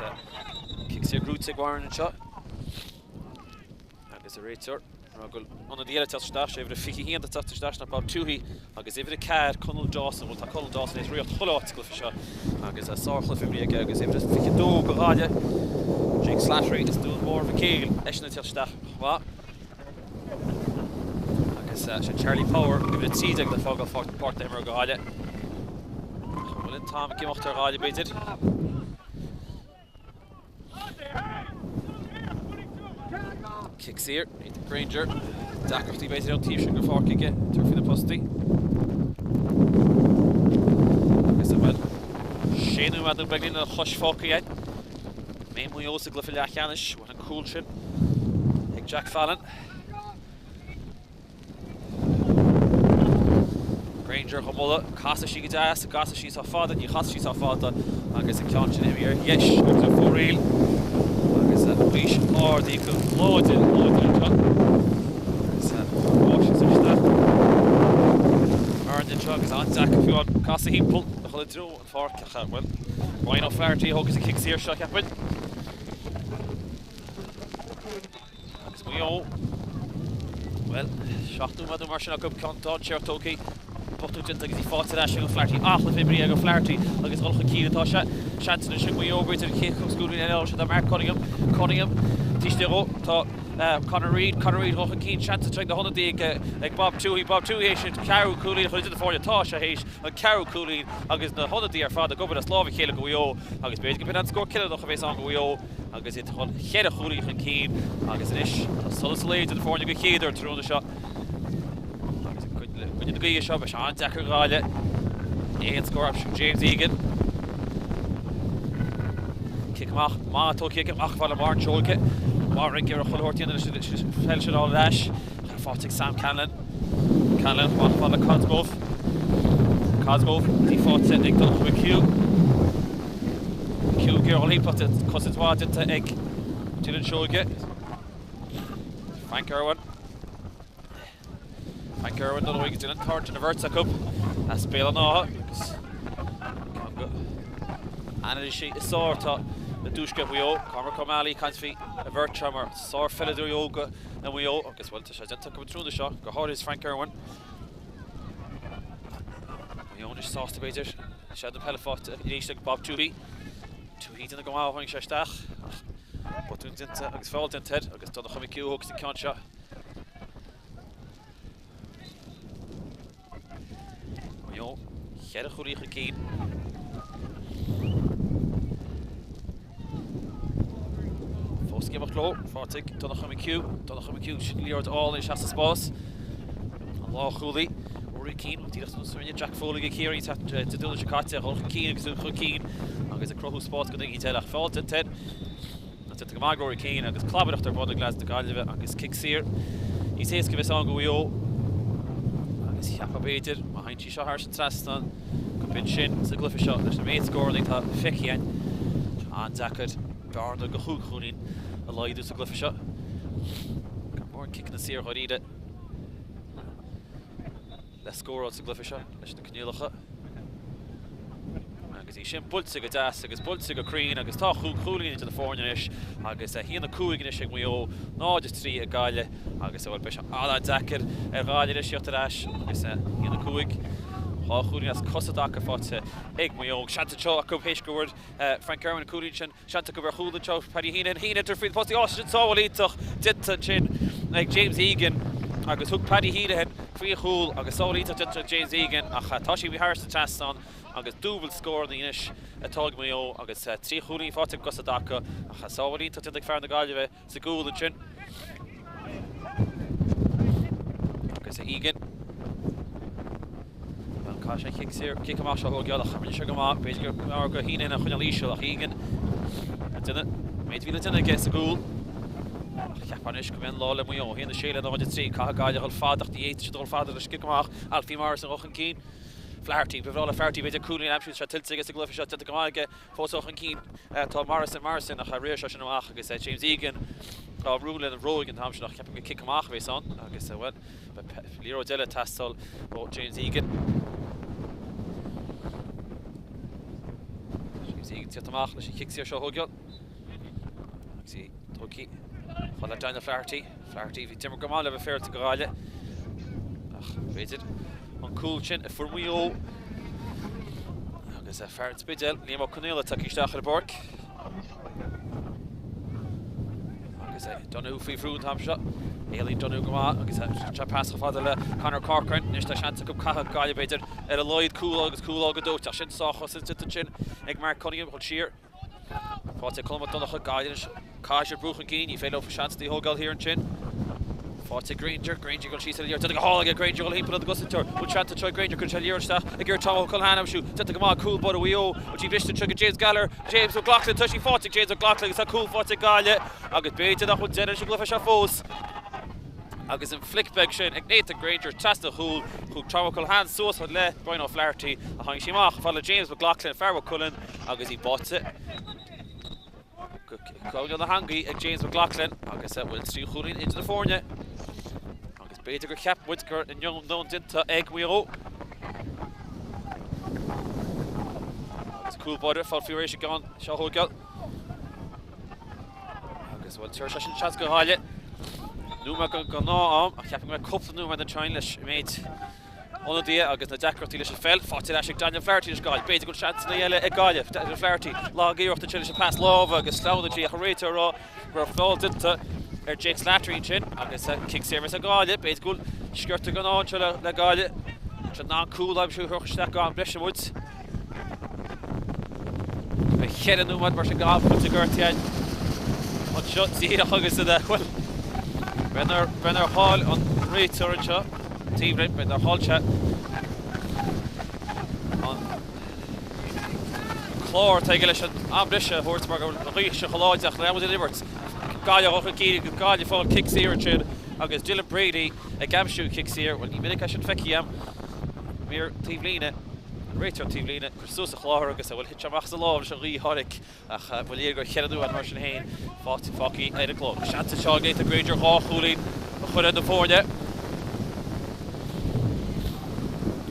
cic saor gnóite ag Warren anseo. Agus an réiteoir ag rá go bhfuil ionadaí eile ag teacht isteach, sé uimhir a 21 ag teacht isteach, ná Bob Tuohy agus uimhir a 4, Conall Dawson. Bhuel, tá Conall Dawson tar éis ritheacht chuile áit sa gcluiche seo agus sárchluiche imeartha aige agus uimhir a 22 do Ghaillimh, Jake Slattery as Dún Mór Mhic Éil, eisean ag teacht isteach chomh maith. Agus sé Charlie Power, uimhir a 13 le fágáil páirc na himeartha do Ghaillimh. Ach an bhfuil an t-am ag imeacht ar Ghaillimh, b'fhéidir? Cic saor, Nathan Grainger. Deacrachtaí b'fhéidir ón taobh sin den pháirc aige, tabhairt faoi na postaí. Agus an bhfuil sé nóiméad nó beagáinín lena chois fágtha againn. Mbeidh Maigh Eo sa gcluiche leathcheannais, bhuel an cúl sin ag Jack Fallon. Grainger dhá moladh, casfaidh sí go deas, an gcasfaidh sí sách fada, ní chasfaidh sí sách fada agus an ceann sin imithe ar dheis agus ar fóraoil agus arís ardaithe go láidir, láidir anseo agus báisteach isteach. Airne anseo agus an-deacair fiú an casadh thimpeall a dhul i dtreo an pháirc ach, bhuel, Ryan O'Flaherty a thógfas an cic saor seo, cheapfainn. Agus Maigh Eo, bhuel, 7 nóiméad nó mar sin acu, ceann dainséarach tógtha, botún déanta agus í faighte ar ais ag O'Flaherty. An-chluiche imrithe ag O'Flaherty agus dul chun cinn atá sé. Seans anois ag Maigh Eo, b'fhéidir, an chéad chúilín eile ó Mark Cunningham. Cunningham, taobh istigh dhó, tá Conor Reid, Conor Reid dul chun cinn, seans anseo ag na hionadaithe ag Bob Tuohy. Bob Tuohy théis an ceathrú cúilín a chur idir na foirne, tá sé théis an ceathrú cúilín agus na hionadaithe ar fad ag obair as lámh a chéile do Mhaigh Eo agus b'fhéidir go b'in an scór cinniúnach a bheas ann do Mhaigh Eo. agus iad chun cheithre chúilín chun cinn agus anois tá solas an lae idir na foirne den chéad uair tráthnóna seo agus i gcoinne na gaoithe seo beidh sé an-deacair do Ghaillimh aon scór a aimsiú. James Egan. Cic amach maith tógtha aige amach chomh fada le Máirín Seoige. Máirín ag iarraidh chuile shórt a dhéanamh leis an pheil sin a fháil ar ais. Faighte ag Sam Conlon. Conlon amach chomh fada le Cosgrove. Cosgrove í faighte ag Donncha McHugh. McHugh ag iarraidh dul thimpeall cosaint mhaith déanta ag Dylan Seoige. Frank Irwin. Frank Irwin dul uaidh Dylan Thornton an bheirt acu as Béal an Átha agus ceann de anailísí is fearr atá i dtuaisceart Mhaigh Eo. Cormac O'Malley ag caint faoi an bheirt seo mar sárpheileadóirí óga i Maigh Eo agus bhuel tá sé déanta acu an tráthnóna seo, go háirithe Frank Irwin. Maigh Eo anois sásta b'fhéidir. Seilbh na peile faighte arís ag Bob Tuohy. Tuohy déanamh go maith ó tháinig sé isteach ach botún déanta agus feall déanta air agus Donncha McHugh a thógfas an ceann seo. Maigh Eo, cheithre chúilín chun cinn. Fós ag imeacht leo, faighte ag Donncha McHugh. Donncha McHugh, sin liathróid álainn isteach sa spás. An lánchúlaí, Rory Keane, díreach anuas rinne Jack Foley ag Ciarraí Dé Domhnaigh seo caite, a dhul chun cinn agus chun cinn agus ag cruthú spás go n-éicint eile ach feall déanta air. Déanta go maith ag Rory Keane agus clabaireacht ar bun ag leaids na Gaillimhe agus cic saor níos éasca a bheas ann do Mhaigh Eo agus cheapfá b'fhéidir má théann sí seo thairis an trasnán go b'in sin sa gcluiche seo leis an méid scóranna atá feicthe againn. An-deacair bearna de chúig chúilín a laghdú sa gcluiche seo. Gan mórán ciceanna saor dháiríre le scóráil sa gcluiche seo leis na coinníollacha. Agus í sin buailte go deas agus buailte go cruinn agus tá chúig chúilín idir na foirne anois agus 1-5 anois ag Maigh Eo, 0-3 ag Gaillimh agus bhuel beidh sé an-deacair ar Ghaillimh anois tíocht ar ais agus 1-5, dhá chúilín as cosa i dtaca faighte ag Maigh Eo. Seans anseo acu théis go bhfuair Frank Irwin an cúilín sin. Seans acu ar chúl anseo, Paddy Heneghan, Heneghan tar faoi na postaí, á sin sábháil iontach déanta ansin ag James Egan agus thug Paddy Heneghan faoi an chúl agus sábháil iontach déanta ag James Egan ach tá sí imithe thairis an trasnán agus dúbailt scóranna anois atá ag Maigh Eo agus 3 chúilín faighte ag an gcos i dtaca ach sábháil iontach déanta ag fear na Gaillimhe sa gcúl ansin. Agus Egan. Bhuel, caithfidh sé an chic saor, cic amach seo a thógáil ach rinne sé go maith. B'fhéidir gur b'fhearr do Heneghan a choinneáil íseal ach Egan ag déanamh an méid a bhí le déanamh aige sa gcúl. Ach cheapfá anois go mbeidh an lá le Maigh Eo. 1-6 le 0-3. Caithfidh Gaillimh a dhul fada ach ní fhéadfaidh siad a dhul fada leis an gcic amach. Alfie Morrison dul chun cinn. Flaherty, ba bhreá le Flaherty b'fhéidir cúilín a aimsiú. Tá sé tuillte aige sa gcluiche seo, déanta go maith aige. Fós dul chun cinn tá Morrison, Morrison ach riar sé sin amach agus James Egan á bhrú lena bhróig an t-am sin ach ceapaim gur cic amach a bheas ann agus, bhuel, beidh liathróid eile ag teastáil ó James Egan. James Egan ag tíocht amach leis an chic saor seo a thógáil agus í tógtha chomh fada le Daniel Flaherty. Flaherty, bhí d'imir go maith le bheith féaráilte do Ghaillimh ach b'fhéidir an cúl sin a fuair Maigh Eo agus fear an Spidéil, Liam Ó Conaola tagtha isteach ar an bpáirc agus Donoghue faoi bhrú an t-am seo. Éalaíonn Donoghue go maith agus sé pas chomh fada le Conor Corcoran. Anois tá seans acu caithfidh Gaillimh b'fhéidir ar a laghad cúl agus cúl go dóite ach sin sárchosaint ansin ag Mark Cunningham chun siar. Faighte ag Colm Mac Donncha, Gaillimh anois. Caithfidh siad brú chun cinn, ní féidir leo seans a thógáil thiar ansin. Faighte ag Grainger, Grainger ag dul síos ar an liathróid, déanta go hálainn ag Grainger, dul thimpeall ar an gcosantóir. Bhfuil seans anseo ag Grainger, cuireann sé an liathróid isteach ag iarraidh Tom Ó Culhane a aimsiú. Déanta go maith, cúl báire Mhaigh Eo. Bhfuil sí briste anseo ag James Gallagher, James McLaughlin, tá sí faighte ag James McLaughlin agus tá cúl faighte ag Gaillimh agus b'fhéidir nach bhfuil deireadh leis an gcluiche seo fós. Agus an flic beag sin ag Nathan Grainger trasna an chúil, chuaigh Tom Culhane suas le Brian O'Flaherty a tháinig sí amach fad le James McLaughlin, fear Mhaigh Cuilinn, agus í báite go coirnéal na heangaí ag James McLaughlin agus bhfuil 3 chúilín idir na foirne. Agus b'fhéidir gur cheap muid go raibh a ndóthain déanta ag Maigh Eo. Agus cúl báire fáil faoi réis ag an seo a thóigeáil. Agus bhuel tabharfaidh sé sin seans do Ghaillimh. Nóiméad den ghnáth-am ach cheapfainn go mbeidh cúpla nóiméad ansin leis an méid ionadaithe agus na deacrachtaí leis an pheil. Faighte ar ais ag Daniel Flaherty anois Gaillimh. B'fhéidir go bhfuil seansanna eile ag Gaillimh. Daniel Flaherty, lag-iarracht ansin leis an pas láimhe agus sleamhnaigh sí ach an réiteoir ag rá go raibh feall déanta ar Jake Slattery ansin agus cic saor ag Gaillimh. B'fhéidir go bhfuil sciorta den ádh anseo le Gaillimh. Seo in ann cúl a aimsiú a thabharfadh isteach go am breise muid. Beidh cheithre nóiméad mar sin den am faighte gortaithe anseo díreach agus ina bhuel b'fhéidir nár chaill an réiteoir anseo taobh linn, b'fhéidir nár chaill sé an clár atá aige leis an am breise a thabhairt mar go bhfuil an ghaoth seo chomh láidir ach lean muid an imirt. Gaillimh chun cinn agus Gaillimh ag fáil cic saor ansin agus Dylan Brady ag aimsiú cic saor. Bhuel ní minic é sin feicthe agam. Maor taobh líne. An réiteoir taobh líne ag cur suas a chlár agus bhuel thit sé amach as a lámh leis an ghaoth tháinig ach ba léir gur cheithre nóiméad mar sin féin fágtha ar an gclog. Seans anseo ag Nathan Grainger 2 chúilín a chur ar na foirne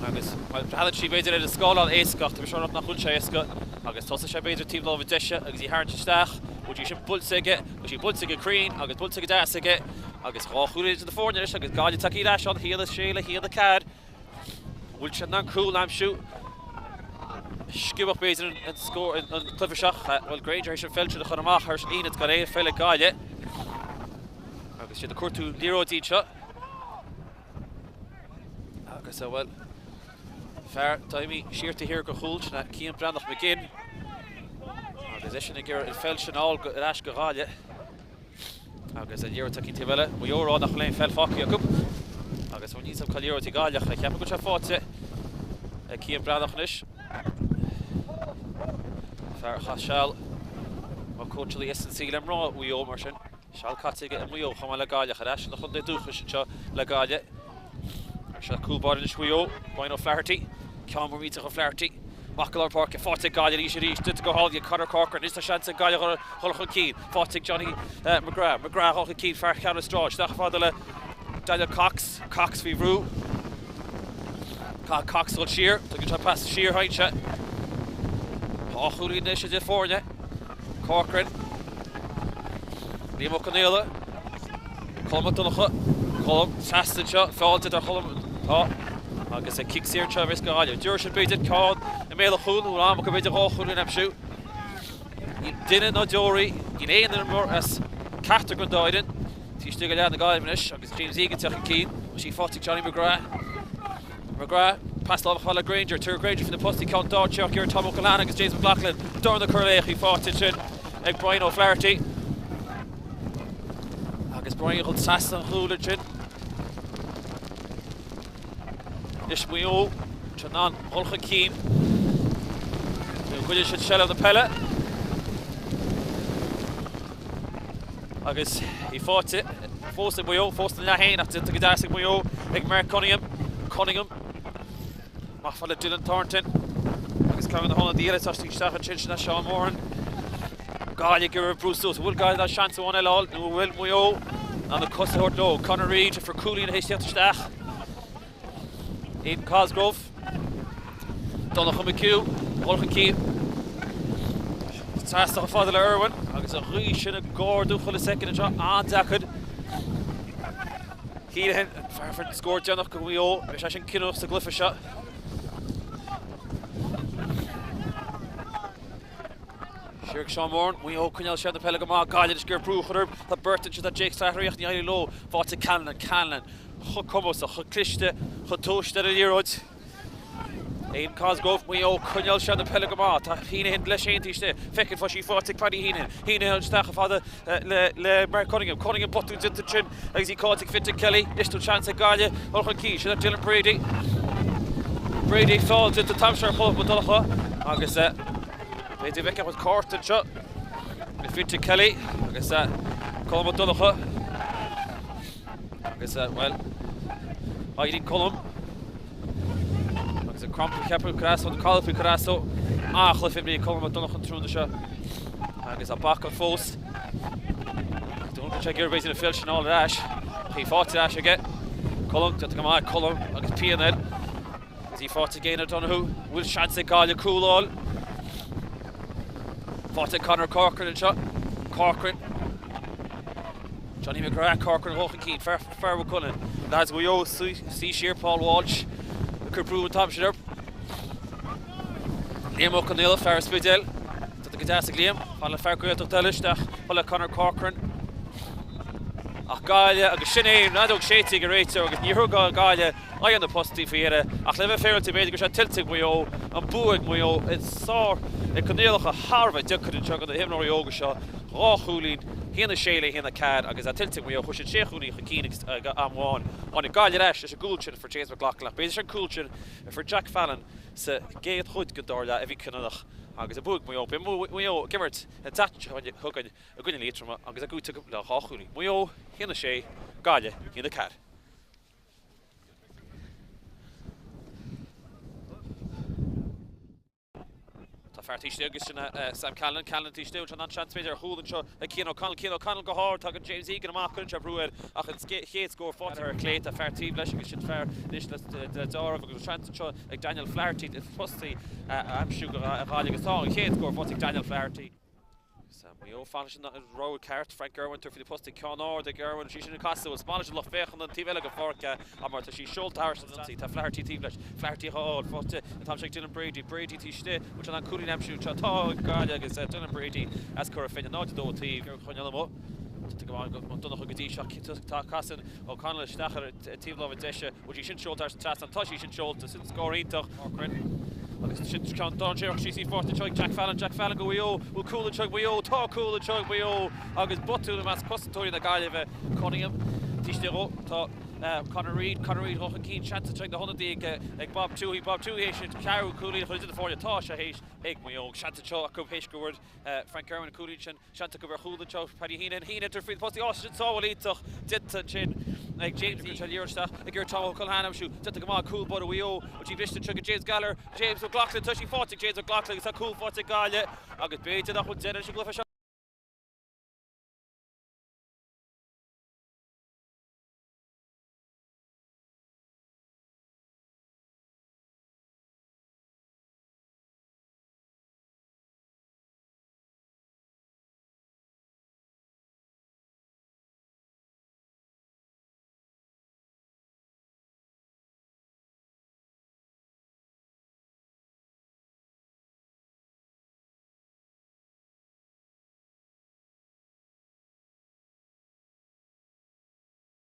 agus breathnaíonn sí b'fhéidir ar an scáileán éasca ach tá mise á rá nach bhfuil sé éasca agus thosaigh sé b'fhéidir taobh láimhe deise agus í a tharraingt isteach bhfuil sí sin buailte aige bhfuil sí buailte go cruinn agus buailte go deas aige agus 2 chúilín idir na foirne anois agus Gaillimh tagtha ar ais ann 1-6 le 1-4. An bhfuil siad in ann cúl a aimsiú? Sciobadh b'fhéidir an scór an cluiche seo. Bhuel Grainger théis an pheil sin a chur amach thar an líne gan aon pheil ag Gaillimh. Agus siad ag cuartú liathróidí anseo. Agus bhuel fear d'imigh siar taobh thiar den chúl sin é Cian Breathnach McGinn. Agus eisean ag iarraidh an pheil sin a fháil ar ais go Gaillimh. Agus an liathróid tagtha an taobh eile, Maigh Eo ag rá nach bhfuil aon pheil fágtha acu. Agus bhuel níl 's agam cá bhfuil liathróid ag Gaillimh ach cheapfainn go bhfuil sé faighte ag Cian Breathnach anois. Fear a chaith seal mar cóitseálaí S&C le mná Mhaigh Eo mar sin. Seal caite aige i Maigh Eo chomh maith le Gaillimh ar ais ina chontae dúchais anseo le Gaillimh. Ar seo cúl báire anois Mhaigh Eo, Brian O'Flaherty. Ceann mór millteach O'Flaherty. Amach go lár páirce, faighte ag Gaillimh arís arís, déanta go hálainn ag Conor Corcoran. Anois tá seans ag Gaillimh dhul chun cinn. Faighte ag Johnny McGrath. McGrath dhul chun cinn, fear Cheann an Stráid. Isteach fada le Daniel Cox. Cox faoi bhrú. Caithfidh Cox dul siar. Tugann sé pas siar thainn sé. Dhá chúilín anois idir foirne. Corcoran. Liam Ó Conaola. Colm Mac Donncha. Colm trasna anseo. Fáilte ar Cholm. Tá. Agus ag cic saor anseo a bheas do Ghaillimh. Dúirt siad b'fhéidir ceann i mbéal an chúil nó am acu b'fhéidir 2 chúilín a aimsiú. Níl duine ná deoraí, níl aon imreoir as ceachtar den dá fhoireann taobh istigh de leath na Gaillimhe anois agus James Egan ag teacht chun cinn. Tá sí faighte ag Johnny McGrath. McGrath, pas láimhe chomh fada le Grainger, tabharfaidh Grainger faoi na postaí, ceann dainséarach ar Tom O'Callahan agus James McLaughlin, dorn ag cur léi í faighte ansin ag Brian O'Flaherty. Agus Brian ag dul trasna an chúil ansin. Anois Maigh Eo, tá in ann dhul chun cinn. Nó goideann siad seilbh na peile. Agus í faighte fós ag Maigh Eo, fós ina leath féin ach déanta go deas ag Maigh Eo ag Mark Cunningham. Cunningham amach fad le Dylan Thornton. Agus ceann de na hionadaithe eile atá isteach ansin sin é Seán Moran. Gaillimh ag iarraidh brú suas. An bhfuil Gaillimh in ann seans amháin eile a fháil nó an bhfuil Maigh Eo in ann na cosa a thabhairt leo? Conor Reid ag fuair cúilín théis tíocht isteach. Aidan Cosgrove, Donncha McHugh, dul chun cinn. Trasna chomh fada le Irwin agus an ghaoth sin ag ardú chuile soicind anseo, an-deacair. Heenahan, an fear a fuair an scór deireanach do Mhaigh Eo, beidh sé sin cinniúnach sa gcluiche seo. Siar ag Seán Moran, Maigh Eo ag coinneáil seilbh na peile go maith, Gaillimh anois ag iarraidh brú a chur orthu, tá beirt anseo, tá Jake Slattery ach ní éiríonn leo, faighte ag Callanan, Callanan chomh cumasach, chomh cliste, chomh tomhaiste ar an liathróid. Aidan Cosgrove, Maigh Eo ag coinneáil seilbh na peile go maith, tá Heenahan leis féin taobh istigh, feiceann tá sí faighte ag Paddy Heenahan, Heenahan isteach chomh fada le le Mark Cunningham, Cunningham botún déanta ansin agus í caillte ag Fintan Kelly, anois tá seans ag Gaillimh dul chun cinn, sin é Dylan Brady. Brady feall déanta an t-am seo ar Cholm Mac Donncha agus b'fhéidir go bhfeicfeadh muid cárta anseo le Fintan Kelly agus Colm Mac Donncha. Agus, bhuel, éiríonn Colm agus an crampa ceaptha Carrasso, an caladh faoi Carrasso. An-chluiche imeartha ag Colm Mac Donncha an tráthnóna seo agus á bacach fós. Dún go sé ag iarraidh b'fhéidir an pheil sin a fháil ar ais. Ach í faighte ar ais aige. Colm, déanta go maith ag Colm agus pian air. Agus í faighte ag Éanna Donoghue. Bhfuil seans ag Gaillimh cúl a fháil? Faighte ag Conor Corcoran anseo. Corcoran. Johnny McGrath, Corcoran a dhul chun cinn. Fear fear Mhaigh Cuilinn. Lads Mhaigh Eo suí siar Paul Walsh. Ag cur brú an t-am sin air. Liam Ó Conghaile, fear an Spidéil. Déanta go deas ag Liam. Fad le fear Gaeltachta eile isteach. Fad le Conor Corcoran. Ach Gaillimh agus sin é an fheadóg séidte ag an réiteoir agus níor thug Gaillimh aghaidh ar na postaí faoi dheireadh ach le bheith féaráilte b'fhéidir go raibh sé tuillte ag Maigh Eo, an bua ag Maigh Eo i sár i gcoinníollacha thar a bheith deacair anseo do na himreoirí óga seo, 2 chúilín, 1-6 le 1-4 agus é tuillte ag Maigh Eo, chuir siad sé chúilín chun cinn agus ag am amháin tháinig Gaillimh ar ais leis an gcúl sin a fuair James McLaughlin ach b'fhéidir sé an cúl sin a fuair Jack Fallon sa gcéad chuid den dara leath a bhí cinniúnach agus an bua ag Maigh Eo. Beidh Maigh Eo ag imirt an tseachtain seo chugainn i gcoinne Liatroma agus é gnóthaithe acu le 2 chúilín, Maigh Eo 1-6, Gaillimh 1-4. Tá fear taobh istigh agus sin Sam Callinan. Callinan taobh istigh, an seans b'fhéidir ar chúl anseo ag Cian O'Connell. Cian O'Connell go hard, tagann James Egan amach, cuireann sé brú air ach an chéad scór faighte ar clé. Tá fear taobh leis agus sin fear anois le deáramh agus seans anseo ag Daniel Flaherty postaí a aimsiú do Ghaillimh agus tá an chéad scór faighte ag Daniel Flaherty. Maigh Eo fanacht leis an rogha ceart, Frank Irwin tabhairt faoi na postaí, ceann ard ag Irwin, sí sin ag casadh, bhfuil smál leis an lucht féachana an taobh eile den pháirc ach mar tá sí seolta thairis an ionsaí, tá Flaherty taobh leis, Flaherty á fháil, faighte an t-am seo ag Dylan Brady, Brady taobh istigh, bhfuil sé in ann cúilín a aimsiú anseo, tá ag Gaillimh agus Dylan Brady as Cora Finne, 0-2 taobh. Ar choinneáil amuigh, tá go maith Mac Donncha go dtí seo, tá casann O'Connell isteach ar an taobh láimhe deise. Bhfuil sí sin seolta thar an trasnán? Tá sí sin seolta. Sin scór iontach. Corcoran. Agus sin ceann dainséarach síos í faighte anseo ag Jack Fallon. Jack Fallon go Mhaigh Eo. Bhfuil cúl anseo ag Maigh Eo? Tá cúl anseo ag Maigh Eo agus botún i measc cosantóirí na Gaillimhe. Cunningham taobh istigh dhó. Tá Conor Reid. Conor Reid dhul chun cinn. Seans anseo ag na hionadaithe ag Bob Tuohy. Bob Tuohy théis an ceathrú cúilín a chur idir na foirne. Tá sé théis ag Maigh Eo. Seans anseo acu théis go bhfuair Frank Irwin an cúilín sin. Seans acu ar chúl anseo, Paddy Heenan, Heenan tabhairt faoi na postaí, á sin sábháil iontach déanta ansin ag James Cuireann sé liathróid isteach ag iarraidh Tom Ó Culhane a aimsiú, déanta go maith, cúl báire Mhaigh Eo, bhfuil sí briste anseo ag James Gallagher, James McLaughlin, tá sí faighte ag James McLaughlin agus tá cúl faighte ag Gaillimh agus b'fhéidir nach bhfuil deireadh leis an gcluiche seo.